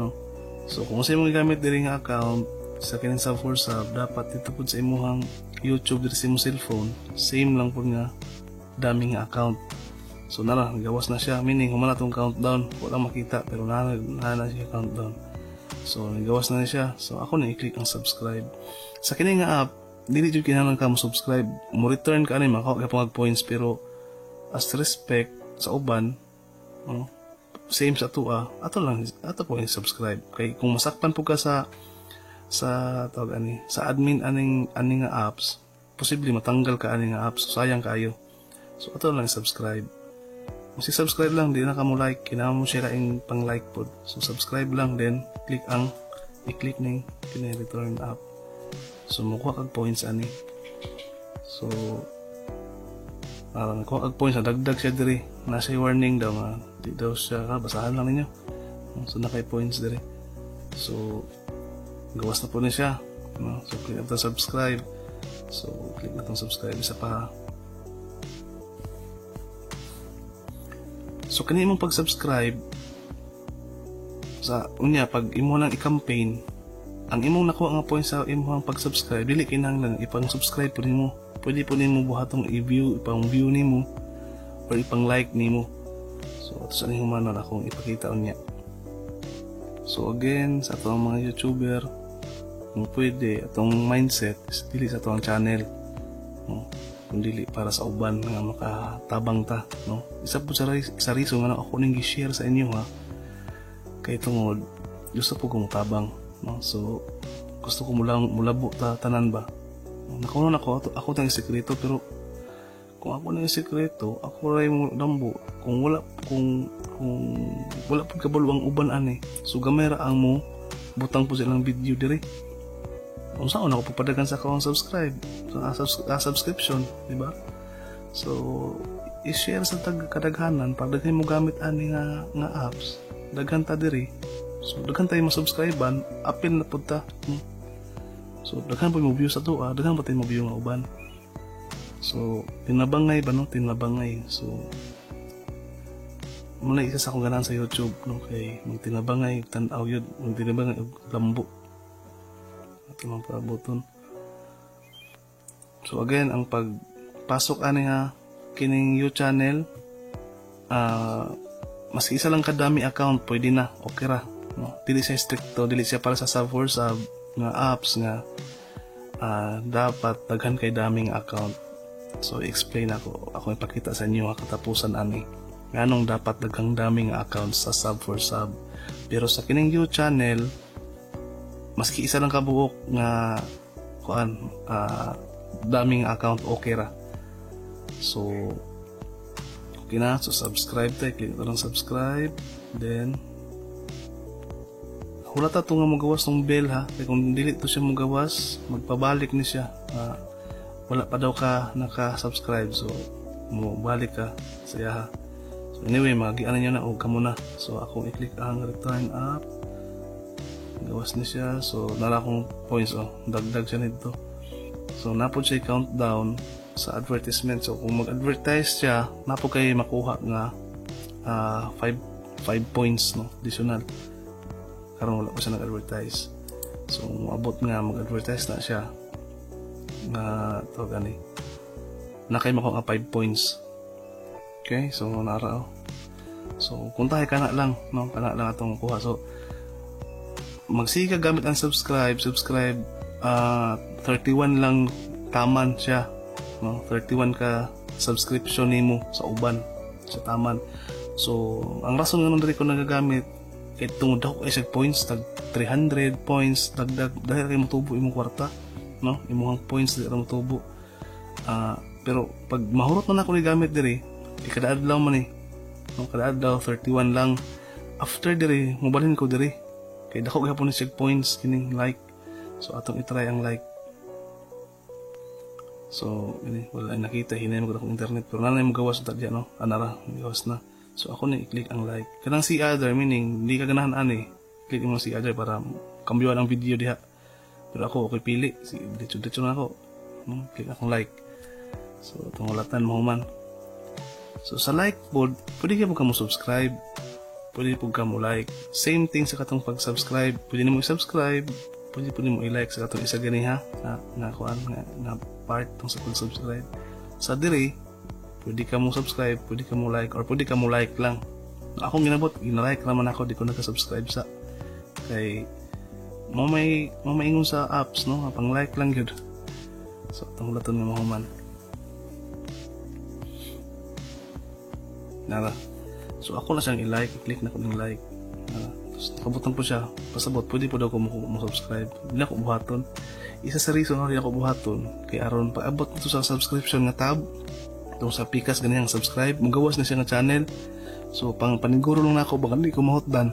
no? So kung sa imong gigamit diri nga account sa kining sub for sub, dapat dito pud sa imuhang YouTube diri sa imong cellphone, same lang pud nga dami nga account. So nara, gawas na siya, meaning human na tong countdown, wala makita pero na siya countdown. So nagawas na siya. So ako na i-click ang subscribe. Sa kini nga app, dili jud kinahanglan ka mo subscribe. Mo return ka ani, makakuha ka points, pero as respect sa uban, no, same sa ato, ato lang ato po i-subscribe kay kung masakpan po ka sa tawag ani sa admin aning ani nga apps, posible matanggal ka ani nga apps. So, sayang kayo. So ato lang subscribe. Kung si subscribe lang, di na ka mo like, kinahanglan mo siya laing pang like pod. So subscribe lang, then click ang i-click ning kini return app. So mukuha kag points ani. So para nakuha kag points, dagdag siya diri. Nasa warning daw nga di daw siya ka, basahan lang ninyo. So nakay points diri. So gawas na po ni siya. No? So click na subscribe. So click na tong subscribe isa pa. So kani imong pag-subscribe sa unya, pag imo nang i-campaign ang imong nakuha nga points sa imong pag-subscribe, dili kinahanglan ipang-subscribe po nimo. Pwede po nimo buhatong i-view, ipang-view nimo or ipang-like nimo. So ato sa ning humanon akong ipakita unya. So again, sa atong mga YouTuber, kung pwede, atong mindset is dili sa atong channel, no? Kung dili para sa uban nga makatabang ta, no? Isa po sa reason nga ako ning gi-share sa inyo ha, kay tungod gusto po ko motabang, no? So gusto ko mulang mulabo ta tanan ba. Nakuno nako ako tang sekreto, pero kung ako nang sekreto, ako ray mo dambo kung wala kung wala pud kabalo ang uban ani. So gamay ra ang mo butang po silang video diri. Unsaon ako pagpadagan sa akong subscribe sa subscription, di ba? So i-share sa kadaghanan para daghan mo gamit ani nga nga apps. Daghan ta diri. So daghan tayo mo subscribean, apil na pud ta. So daghan po mo view sa tuwa, daghan pa tayo mo view nga uban. So tinabangay ba, no? Tinabangay. So muna isa sa akong ganahan sa YouTube, no, kay magtinabangay tan-aw yun, magtinabangay og lambo. Ato mang paaboton. So again, ang pagpasok ani ha kining you channel, maski isa lang kadami account pwede na, okay ra, no? Dili siya stricto, dili siya para sa sub for sub nga apps nga dapat daghan kay daming account. So explain ako ipakita sa inyo ang katapusan ani nganong dapat daghang daming account sa sub for sub. Pero sa kining you channel, maski isa lang kabuok nga kuan, daming account, okay ra. So okay na. So subscribe tayo, click na lang subscribe, then hulata to nga mogawas tong bell ha, kay kung dili to siya mogawas, magpabalik ni siya. Wala pa daw ka naka-subscribe, so mobalik ka sa iya ha. So anyway, magianan nyo na og kamo na. So akong i-click ang return app, gawas ni siya. So nara akong points, oh, dagdag siya nito. So napod siya countdown sa advertisement. So kung mag-advertise siya, napo kay makuha nga 5 points, no, additional. Karon wala pa siya nag-advertise. So moabot nga mag-advertise na siya nga tawag ani, na kay makuha nga 5 points. Okay, so nara oh. So kung tayo kana lang, no, kana lang atong kuha. So magsige ka gamit ang subscribe, 31 lang taman siya, no? 31 ka subscription nimo sa uban sa taman. So ang rason nga diri ko nagagamit kay tungod ako ay points, tag 300 points dagdag dahil kay motubo imong kwarta, no? Imong points dili ra motubo. Pero pag mahurot man ako ni gamit diri, kada adlaw man eh, no, kada adlaw 31 lang. After diri mobalhin ko diri kay dako gihapon ni siya points kining like. So atong i-try ang like. So ini wala ay nakita, hinay mo akong internet, pero nanay mo gawas ta diya, no, anara gawas na. So ako ni i-click ang like kanang see other, meaning hindi ka ganahan ani, click mo see other para kambyuan ang video diha. Pero ako okay pili si diretso na ako, no, click akong like. So itong ulatan mo man. So sa like pod, pwede ka mo subscribe, pwede po ka mo like. Same thing sa katong pag-subscribe, pwede nimo i-subscribe, pwede po nimo i-like sa katong isa gani ha, na kuan nga part tong sa pag-subscribe. Sa diri, pwede ka mo subscribe, pwede ka mo like, or pwede ka mo like lang. Akong ginabot, gina-like naman ako, di ko naka-subscribe sa. Kay mo may maingon sa apps, no, pang like lang gyud. So atong hulaton nga mahuman. Nara. So ako na siyang i-like, i-click na ko ng like. Nara. Tapos nakabutang po siya. Pasabot, pwede po daw ko mo subscribe. Hindi na ako buhaton. Isa sa reason nga hindi ako buhaton kay aron paabot nito sa subscription nga tab, itong sa pikas ganyan subscribe, mugawas na siya nga channel. So pang paniguro lang nako baka hindi ko mahutdan.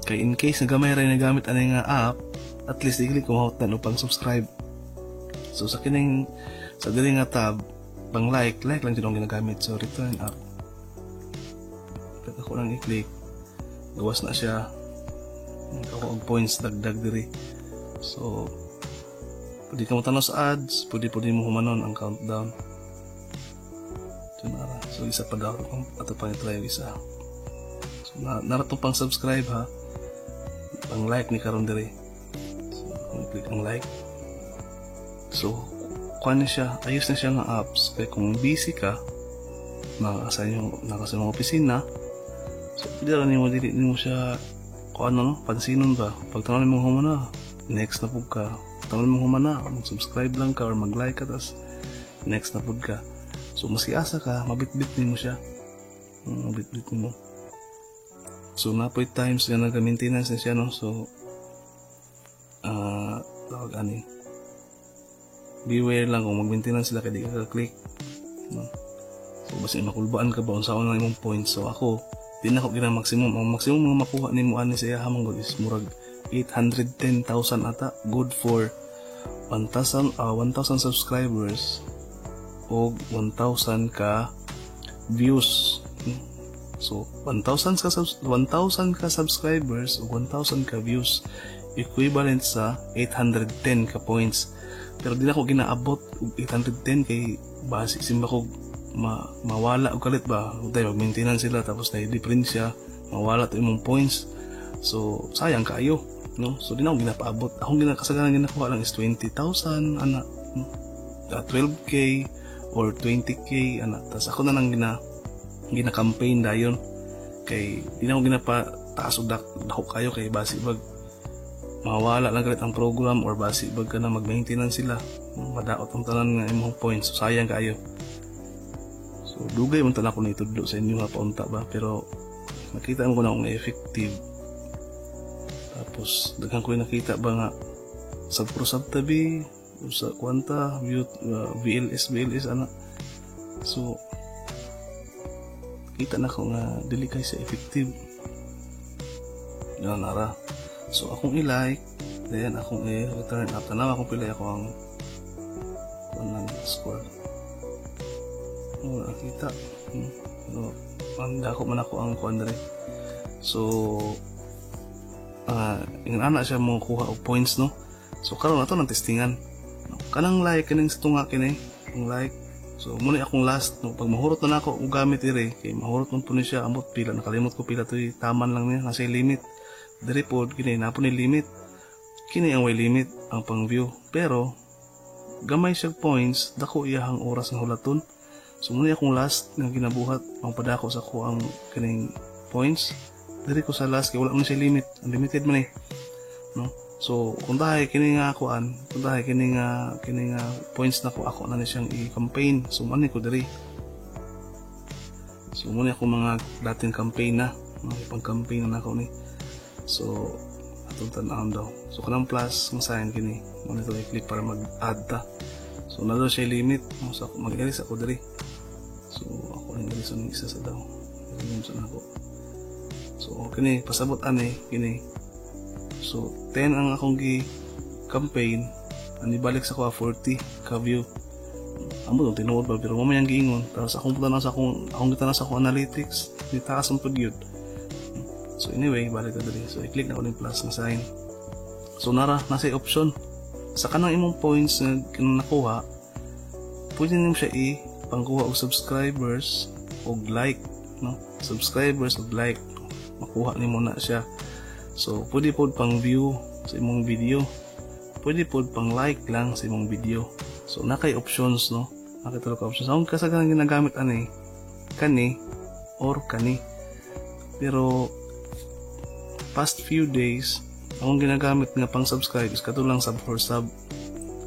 Kay in case na gamay ra nagamit ani nga app, at least dili ko mahutdan upang subscribe. So sa kining sa diri nga tab, pang like, like lang jud ang ginagamit. So return app. Pag ako lang i-click, gawas na siya. Ako og points dagdag diri. So Pwede ka mo tanaw sa ads, pwede pwede mo humanon ang countdown. So, nara. So, isa pa daw. Ato pang i-try yung isa. So, nara to pang subscribe ha. Pang like ni karon diri. So, kung i-click ang like. So, kuha na siya, ayos na siya nga apps. Kaya kung busy ka, naka sa inyo, naka sa mga opisina, so, pwede ra nimo, dili nimo siya kung ano no, pansinon ba. Pag tanaw nimo humana, next na pud ka. Tanaw nimo humana, mag-subscribe lang ka or mag-like ka, tas next na pud ka. So, maski asa ka, mabitbit nimo siya. Mabitbit nimo. So, napoy times nga nag-maintenance na siya, no? So, tawag ani. Beware lang kung mag-maintenance sila kay di ka click, no? So, basta makulbaan ka ba, unsaon lang imong points. So, ako, di na ko gina maximum. Ang maximum nga makuha nimo ani sa iya man is murag 810,000 ata. Good for 1,000 1,000 subscribers o 1,000 ka views. So 1,000 ka subscribers o 1,000 ka views equivalent sa 810 ka points. Pero di na ko ginaabot og 810 kay basi simba ko mawala og kalit ba. Utay mag maintenance sila tapos na diferensya, mawala to imong points. So sayang kaayo, no? So di na ako ginapaabot. Akong ginakasagaran ginakuha lang is 20,000 ana, no? 12K or 20K ana. Tas ako na lang gina campaign dayon kay di na ako ginapa taas og dako kayo kay basi bag mawala lang galit ang program or basi bag ka na mag-maintenance sila, madaot ang tanan nga imong points. So, sayang kayo. So dugay man tanan ko na itudlo sa inyo nga paunta ba, pero nakita mo ko na kung effective. Tapos daghan ko yung nakita ba nga sub pro sub tabi sa kwanta view, VLS VLS ana. So kita na ko nga dili kay sa effective. Yan nara. So akong i-like, then akong i-return up. Tanaw akong pili ako ang kuan score. Wala nakita. Pero ang dako man ako ang kuan diri. So ingon ana siya mo kuha og points, no? So karon ato nang testingan. Kanang like kaning sa tunga kini, ang like. So muna akong last, no, pag mahurot na nako og gamit ire kay mahurot man po ni siya, amot pila, nakalimot ko pila toy taman lang niya, nasa limit. Diri pod kini na po ni limit. Kini ang way limit ang pang view, pero gamay siya points, dako iyahang oras nga hulaton. So muna akong last nga ginabuhat ang padako sa ko ang kining points. Diri ko sa last kay wala man siya limit, unlimited man eh. No? So kung dahay kini nga kuan, kung dahay kini nga points na ko, ako na ni siyang i-campaign. So man ko diri. So muna ako mga dating campaign na, mga pang-campaign na nako ni. So atong tan-awon daw. So kanang plus nga sign kini, mo nito i-click para mag-add ta. So na daw siya limit, no? So ako mag-erase ako diri. So ako ning erase ning isa sa daw. Remove sa nako. So kini pasabot ani kini. So 10 ang akong gi campaign, ani balik sa kuha 40 ka view. Amo dong tinuod ba, pero mo man yang giingon. Tapos akong punta na sa akong gitanaw sa akong analytics, ni taas ang pud gyud. So anyway, balik ta diri. So i-click na ko ning plus na sign. So nara nasa option sa kanang imong points na nakuha, pwede nimo siya i pangkuha og subscribers og like, no? Subscribers og like, makuha nimo na siya. So pwede pod pang view sa imong video, pwede pod pang like lang sa imong video. So nakay options, no? Nakay tulo ka options. Akong kasagaran ginagamit ani kani or kani, pero past few days akong ginagamit nga pang subscribe is kato lang sub for sub.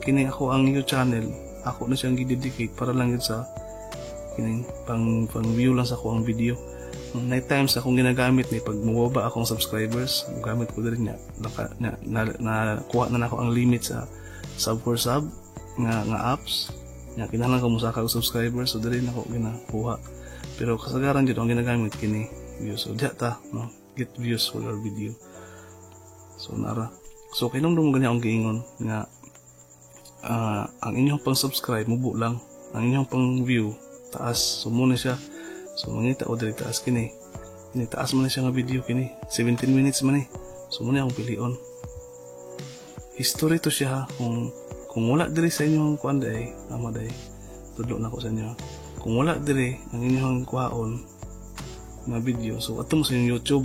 Kini ako ang YouTube channel, ako na siyang gi-dedicate para lang yun sa kining pang view lang sa ako ang video. Night times akong ginagamit ni pag mubaba akong subscribers, gamit ko diri niya naka, na, na, nakuha na nako ang limit sa sub for sub nga apps nya, kinahanglan ko mosaka og subscribers, so diri nako ginakuha. Pero kasagaran jud ang ginagamit kini view. So diha ta, no? Get views for your video. So nara. So kinumdum gani akong giingon nga ang inyong pang subscribe mubo lang, ang inyong pang view taas. So muna siya. So mangita o diri taas kini. Kini taas man na siya nga video kini. 17 minutes man eh. So muna akong pilion. History to siya ha, kung Kung wala diri sa inyong kuan day, tama day, tudlo na ko sa inyo. Kung wala diri ang inyong kuhaon nga video, so ato mo sa inyong YouTube.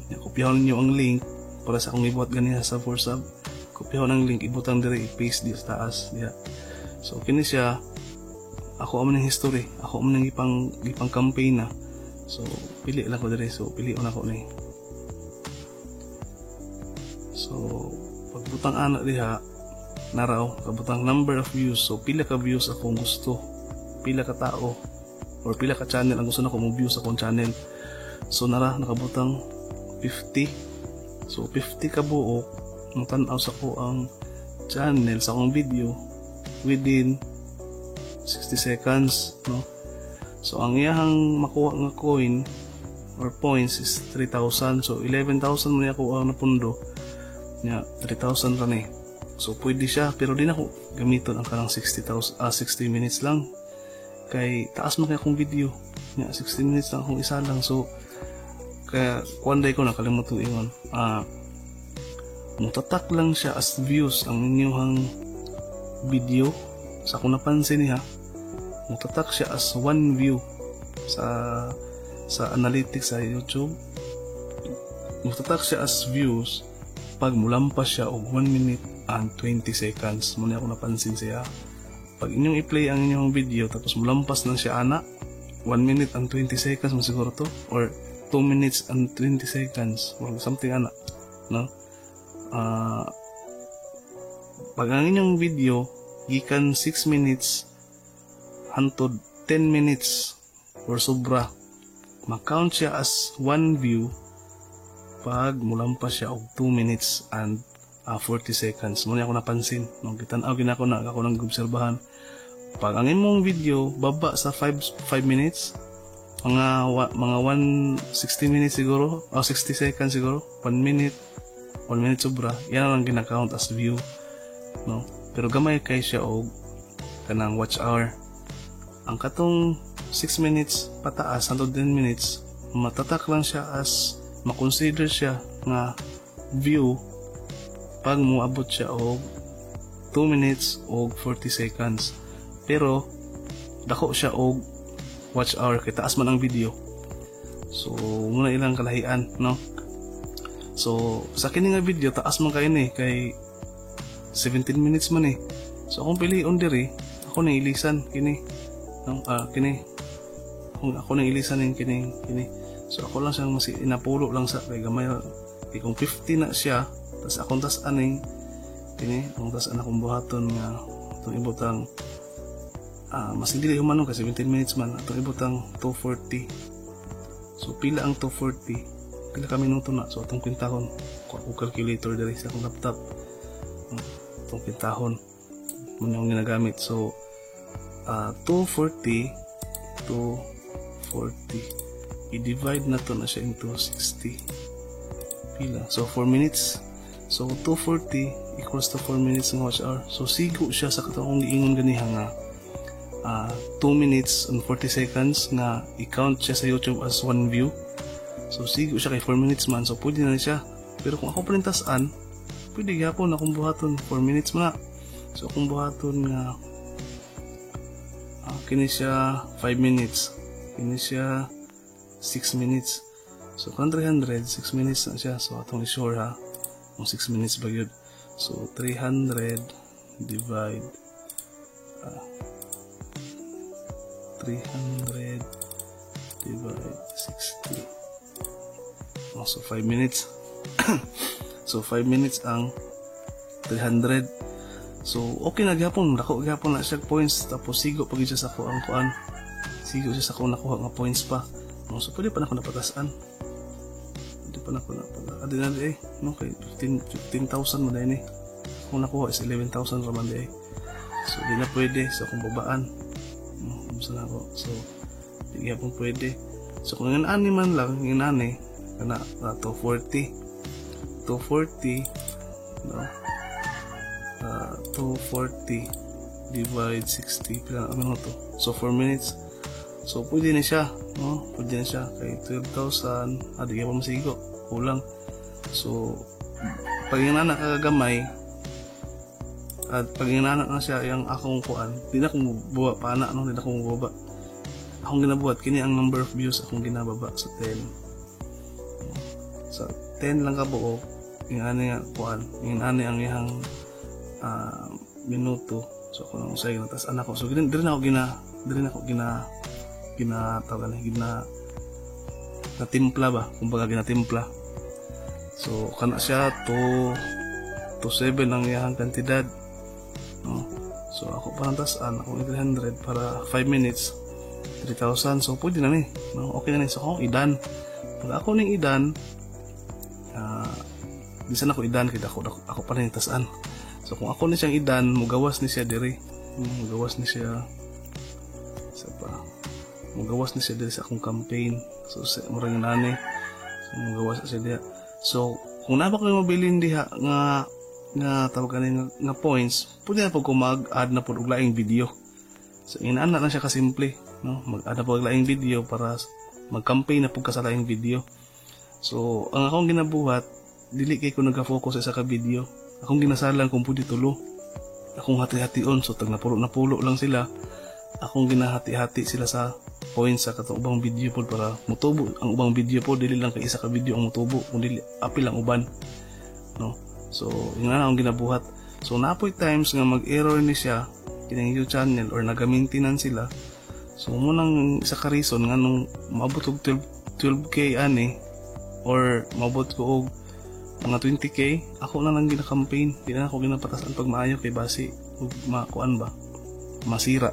Ya, kopyahon ninyo ang link para sa akong ibuhat ganiha sa for sub. Kopyahon ang link, ibutang diri, i-paste di sa taas diha. So kini siya, ako amo ng history, ako amo nang gipang campaign na. So pili lang ko diri, so pili na ko ni. So pagbutang ana diha, naraw kabutang number of views. So pila ka views akong gusto, pila ka tao or pila ka channel ang gusto nako mo views akong channel. So nara nakabutang 50. So 50 ka buok ang tan-aw sa ko ang channel sa akong video within 60 seconds, no? So ang iyahang makuha nga coin or points is 3,000. So 11,000 man niya ako ang napundo nya, 3,000 ra ni. So pwede siya, pero di na ko gamiton ang kanang 60,000, 60 minutes lang kay taas man kay akong video nya, 60 minutes lang akong isa lang. So kaya kuan day ko nakalimot ko ingon, mutatak lang siya as views ang inyong video. Sa akong napansin niya, mutatak siya as one view sa analytics sa YouTube. Mutatak siya as views pag mulampas siya og 1 minute and 20 seconds. Muna ako napansin siya, pag inyong i-play ang inyong video tapos mulampas na siya ana 1 minute and 20 seconds mo siguro to or 2 minutes and 20 seconds or something ana, no? Pag ang inyong video gikan 6 minutes hantod 10 minutes or sobra, ma-count siya as one view pag mulampas siya og 2 minutes and 40 seconds. Mo ni ako napansin no, gitan-aw gina ko na ako nang obserbahan. Pag ang imong video baba sa 5 minutes, mga 160 minutes siguro o 60 seconds siguro, 1 minute, 1 minute sobra, yan ang gina-count as view, no? Pero gamay kay siya og kanang watch hour. Ang katong 6 minutes pataas hangtod 10 minutes, matatak lang siya as makonsider siya nga view pag moabot siya og 2 minutes og 40 seconds, pero dako siya og watch hour kay taas man ang video. So muna ilang kalahian, no? So sa kini nga video, taas man kay ni, kay 17 minutes man eh. So akong pilion diri, ako nang ilisan kini, no? Kini ako nang ilisan ning kini kini. So ako lang siyang mas inapulo lang sa kay gamay kay kung 50 na siya, tas akong tas aning kini, akong tas akong buhaton nga atong ibutang, mas dili human kay 17 minutes man, atong ibutang 240. So pila ang 240? Pila ka minuto na? So atong kwintahon ko calculator diri sa akong laptop, atong kwintahon mo yung ginagamit. So 240, 240 i-divide na to na siya into 60, pila? So 4 minutes. So 240 equals to 4 minutes ng watch hour. So sigo siya sa katong giingon ganiha nga 2 minutes and 40 seconds nga i-count siya sa YouTube as one view. So sigo siya kay 4 minutes man, so pwede na siya. Pero kung ako pa rin tasan, pwede gyapon akong buhaton, 4 minutes man na. So akong buhaton nga kini siya 5 minutes, kini siya 6 minutes. So kung 300, 6 minutes na siya. So atong i-sure ha kung 6 minutes ba yun. So 300 divide 300 divide 60. Oh, so 5 minutes. So 5 minutes ang 300. So okay na gyapon, dako gyapon na siya points, tapos sigo pag siya sa ako ang kuan. Sigo siya sa akong nakuha nga points pa. No, so pwede pa na ako napatasan. Pwede pa na ako napatasan. Adi na di eh. No, kay 15,000 mo dahil eh. Kung nakuha is 11,000 raman di eh. So di na pwede sa akong babaan. No, kumusta na ako. So di gyapon pwede. So kung nga ani man lang, nga ani kana na 240. 240, no? 240 divide 60, pila na minuto? So 4 minutes. So pwede na siya, no? Pwede na siya kay 12,000, di pa masigo, kulang. So pag yung anak kakagamay, At pag inana na siya yung akong kuan, di na akong buwa pa na, no, di na akong buwa. Akong ginabuhat kini ang number of views akong ginababa sa 10. Sa 10 lang ka buo yung ani nga kuan, yung ani ang iyang minuto. So ako nang usay tas anak ko. So diri na ako gina diri na ako gina gina tawag ani gina natimpla ba, kumbaga ginatimpla. So kana siya 2 to 7 ang iyang kantidad, no? So ako pa nang taas-an akong 300 para 5 minutes 3,000. So pwede na ni, no? Okay na ni. So akong idan, pag ako ning idan, bisan ako idan kay ako pa ning taas-an. So kung ako ni siyang idan, mugawas ni siya diri, mugawas ni siya sa pa, mugawas ni siya diri sa akong campaign. So sa murag nani, so mugawas siya diha. So kung naa ba koy mabilin diha nga nga tawag ani nga points, pwede na pud ko mag-add na pud og laing video. So inaana lang siya kasimple, no? Mag-add na pud og laing video para mag-campaign na pud ka sa laing video. So ang akong ginabuhat, dili kay ko naga-focus sa isa ka video. Akong ginasalang kung pwede tulo. Akong hati-hation, so tag napulo lang sila. Akong ginahati-hati sila sa points sa katong ubang video pod para mutubo ang ubang video pod, dili lang kay isa ka video ang mutubo, kundi apil ang uban, no? So yun na akong ginabuhat. So napoy times nga mag-error ni siya kining YouTube channel or naga-maintenance sila. So mo nang isa ka reason nga nung maabot og 12K ani or maabot ko og mga 20K, ako na lang gina-campaign, di na ako ginapatasan pag maayo kay basi ug makuan ba, masira.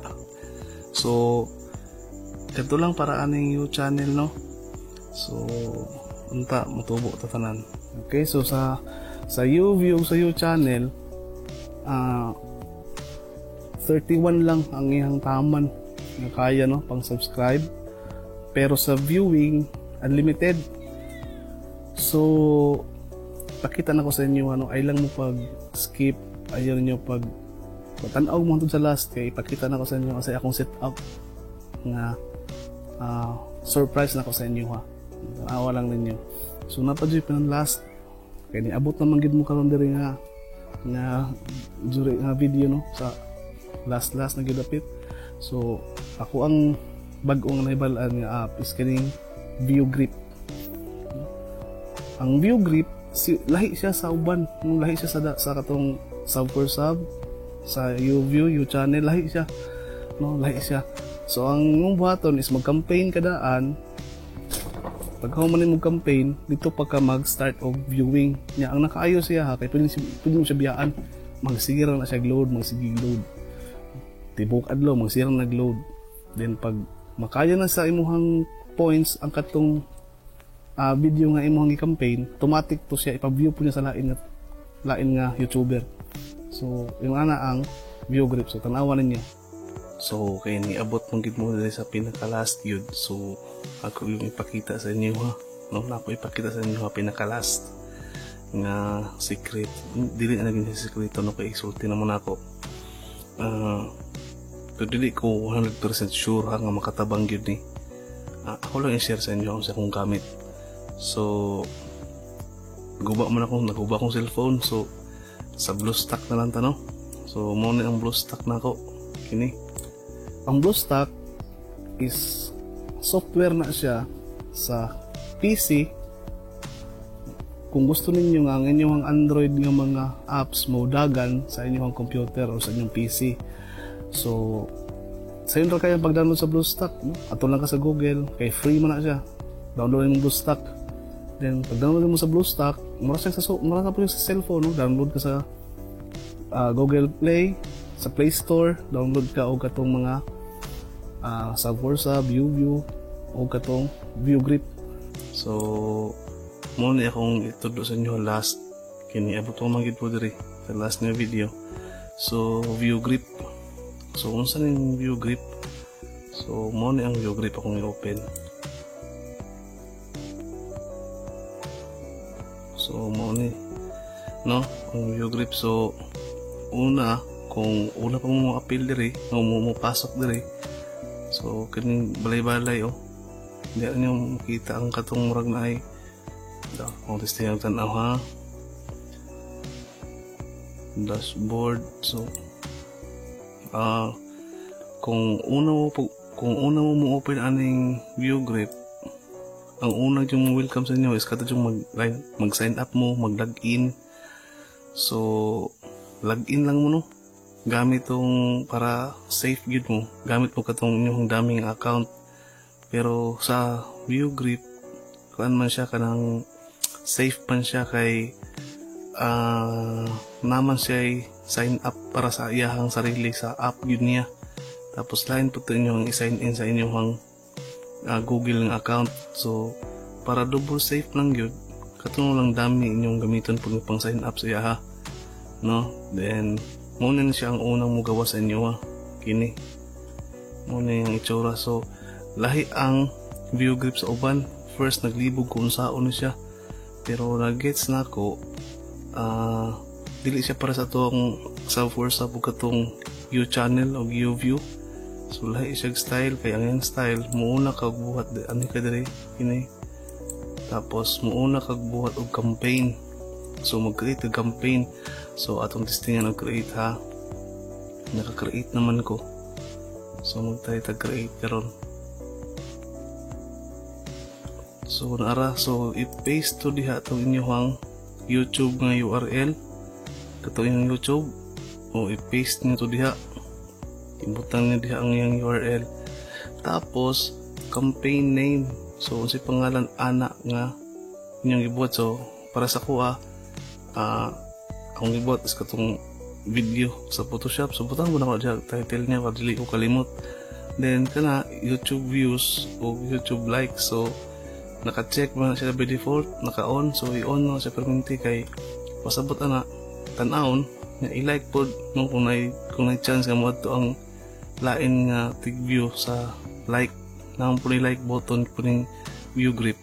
So kadto lang para aning YouTube channel, no? So unta motubo ta tanan. Okay, so sa YouView, sa You channel, 31 lang ang iyang taman nga kaya, no, pang subscribe. Pero sa viewing, unlimited. So pakita na ko sa inyo, ano, ay lang mo pag skip, ayaw niyo pag tan-aw mo hangtod sa last kay ipakita na ko sa inyo kasi akong set up nga surprise na ko sa inyo, ha. Tanawa lang ninyo. So napa jud pinang last kay niabot naman gid mo karon diri nga nga duri nga video, no, sa last last na gidapit. So ako ang bag-ong nahibal-an nga app is kining View Grip. Ang View Grip, si, lahi siya sa uban, lahi siya sa katong sub for sub, sa YouView, You channel, lahi siya, no, lahi siya. So ang imong buhaton is mag-campaign kadaan. Pag human mo campaign dito pa ka mag-start og viewing nya. Ang nakaayo siya, ha, kay pwede mo siya biyaan, magsige na siya load, magsige load tibok adlaw, magsige nag load. Then pag makaya na sa imuhang points ang katong video nga imuhang i-campaign, automatic to siya ipa-view po niya sa lain nga YouTuber. So yung ana ang View Grip. So tanawa ninyo. So kay niabot mong gid mo diri sa pinaka last yun. So ako yung ipakita sa inyo, ha, no, na ako ipakita sa inyo, ha, pinaka last nga secret. Dili na naging sekreto, no, kay isulti na mo nako. Pero dili ko 100% sure, ha, nga makatabang gyud ni. Ako lang i-share sa inyo ang sa akong gamit. So guba man ako, naguba akong cellphone, so sa BlueStack na lang ta, no? So mo ni ang BlueStack na ako kini. Ang BlueStack is software na siya sa PC. Kung gusto ninyo nga ang inyong Android nga mga apps mo dagan sa inyong computer o sa inyong PC. So sayon ra kayo pag-download sa BlueStack, no? Ato lang ka sa Google kay free man na siya. Download mo BlueStack. Then pag download mo sa BlueStack, mura siya sa mura sa sa cellphone, no? Download ka sa Google Play, sa Play Store, download ka og katong mga sub for sub, view o katong View Grip. So mo ni akong itudlo sa inyo last kini, abot ko man gid po diri sa last nga video. So View Grip. So unsa ning View Grip? So mo ni ang View Grip akong i-open. So mo ni, no, ang View Grip. So una, kung una pa mo appeal diri, nga mo pasok diri, so kining balay-balay, oh, hindi na niyo makita ang katong murag na ay da, kung testing ang tanaw, ha. Dashboard. So kung una mo mo open aning ViewGrip, ang una yung welcome sa inyo is kato yung mag sign up mo, mag login. So login lang mo, no, gamit tong para safe gyud mo, gamit mo katong inyong daming account. Pero sa ViewGrip, kuan man siya, kanang safe man siya kay naman siya sign up para sa iyahang sarili sa app gyud niya. Tapos lain po ito inyong i-sign in sa inyong Google nga account. So para double safe lang gyud, katong lang dami inyong gamiton pag pang sign up sa iyaha, no? Then mo na siya ang unang mugawa sa inyo ha. Kini mo na yung itsura. So lahi ang ViewGrip sa uban. First naglibog ko unsaon ni siya, pero nagets na ako, dili siya para sa atong sub for sub ug katong U channel o U view. So lahi siya style kay ang iyang style, muuna kag buhat ani ka diri kini, tapos muuna kag buhat og campaign. So mag-create og campaign. So atong testingan og create ha. Naka-create naman ko. So mag-try tag create karon. So naara, so i-paste to diha tong inyong YouTube nga URL, kato inyong YouTube, o i-paste niyo to diha, ibutang niyo diha ang iyang URL. Tapos campaign name, so unsay pangalan ana nga inyong gibuhat. So para sa kuha, akong gibuhat is katong video sa Photoshop, so butang mo na ko diha title niya para dili ko kalimot. Then kana YouTube views o YouTube likes, so naka-check man siya by default, naka-on, so i-on na siya permanente kay pasabot ana tan-awon nga i-like pod, no, kung nay chance nga moadto ang lain nga tig view sa like na po ni like button po ning ViewGrip.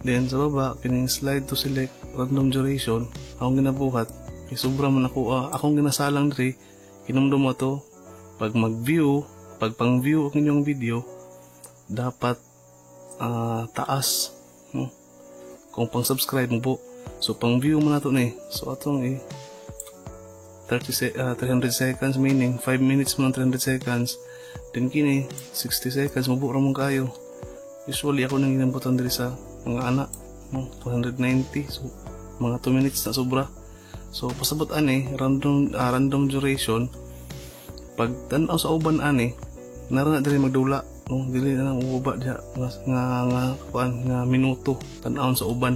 Then sa baba kining slide to select random duration, akong ginabuhat kay sobra man ako, akong ginasalang diri, kinumdum mo to pag mag-view, pag pang-view ang inyong video dapat taas, no? Kung pang subscribe mo po, so pang view mo na to ni, so atong i 300 seconds, meaning 5 minutes mo ng 300 seconds. Then kini 60 seconds, mabuo ra mong kayo. Usually ako nang ginabutan diri sa mga anak, no, 290, so mga 2 minutes na sobra. So pasabot ani random duration, pag tan-aw sa uban ani nara na diri magdula, no, dili na lang uba diha nga nga, nga kuan nga minuto tan-awon sa uban.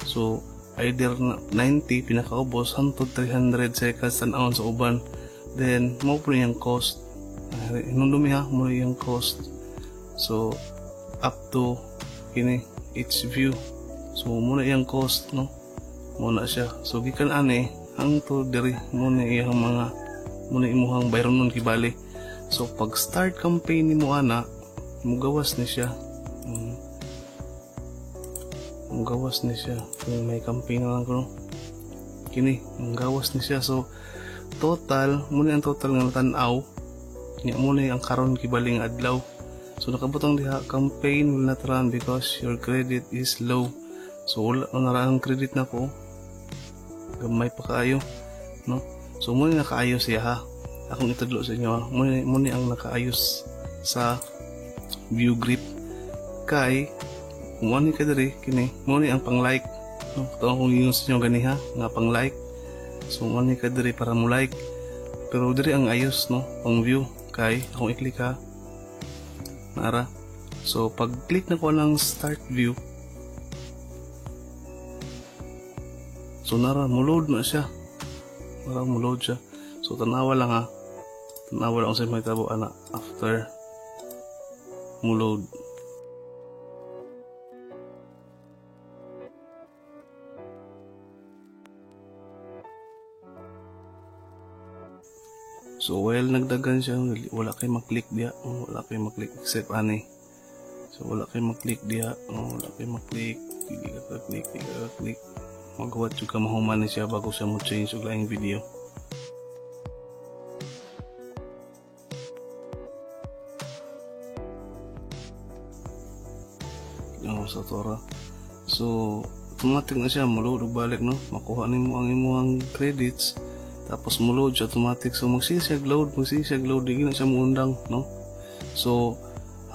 So either na 90 pinakaubos hangtod 300 seconds tan-awon sa uban. Then mo po yung cost, hinumdumi ha, mo yung cost. So up to kini each view, so mo na iyang cost, no, mo na siya. So gikan ani hangtod diri mo na iyang mga mo na imuhang bayron nun kibali. So pag start campaign nimo ana, mugawas ni siya. Mugawas ni siya kung may campaign na lang ko, no? Kini mugawas ni siya. So total mo ni ang total nga tan-aw nya, mo ni ang karon kibali nga adlaw. So nakabutang diha, campaign will not run because your credit is low. So wala na ang credit nako, gamay pa kaayo, no? So mo ni nakaayos siya ha, akong itudlo sa inyo ha. Mo ni ang nakaayos sa ViewGrip kay kung ano ka diri kini mo ni ang pang like, no? Kato akong ingon sa inyo ganiha nga pang like. So mo ni ka diri para mo like, pero diri ang ayos, no, pang view kay akong i-click ha, naara. So pag click na ko ng start view, so nara mo load na siya, nara mo load siya. So tanawa lang ha, tanawa lang sa may tabo ana after mo load. So while nagdagan siya, wala kay maklik diha, oh, wala kay maklik except ani. So wala kay maklik diha, oh, wala kay maklik, dili ka click, dili ka click. Maghuwat jud ka mahuman ni siya bago siya mo change og laing video. Oh, sa tora. So automatic na siya mo-load og balik, no. Makuha nimo ang imong credits. Tapos mo load siya automatic. So magsige siya load, magsige siya load, di na siya muundang, no? So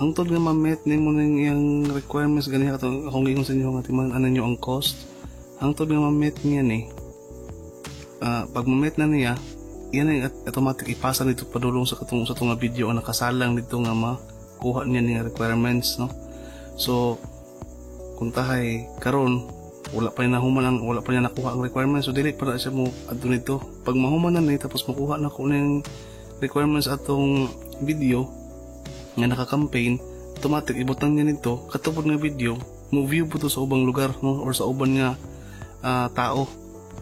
hangtod nga ma-meet nimo ning iyang requirements ganiha, katong akong giingon sa inyo nga timan-an ninyo ang cost hangtod nga ma-meet niya ni. Pag ma-meet na niya, iyan ang automatic ipasa nito padulong sa katong sa nga video ang nakasalang dito nga makuha niya niya requirements, no? So kung tahay karon wala pa niya nahuman ang wala pa niya nakuha ang requirements, so dili pa na siya mo adto nito. Pag mahuman na ni, tapos makuha na ko ning requirements atong video nga naka-campaign, automatic ibutang niya nito katupod nga video, mo view po to sa ubang lugar, no, or sa uban nga tao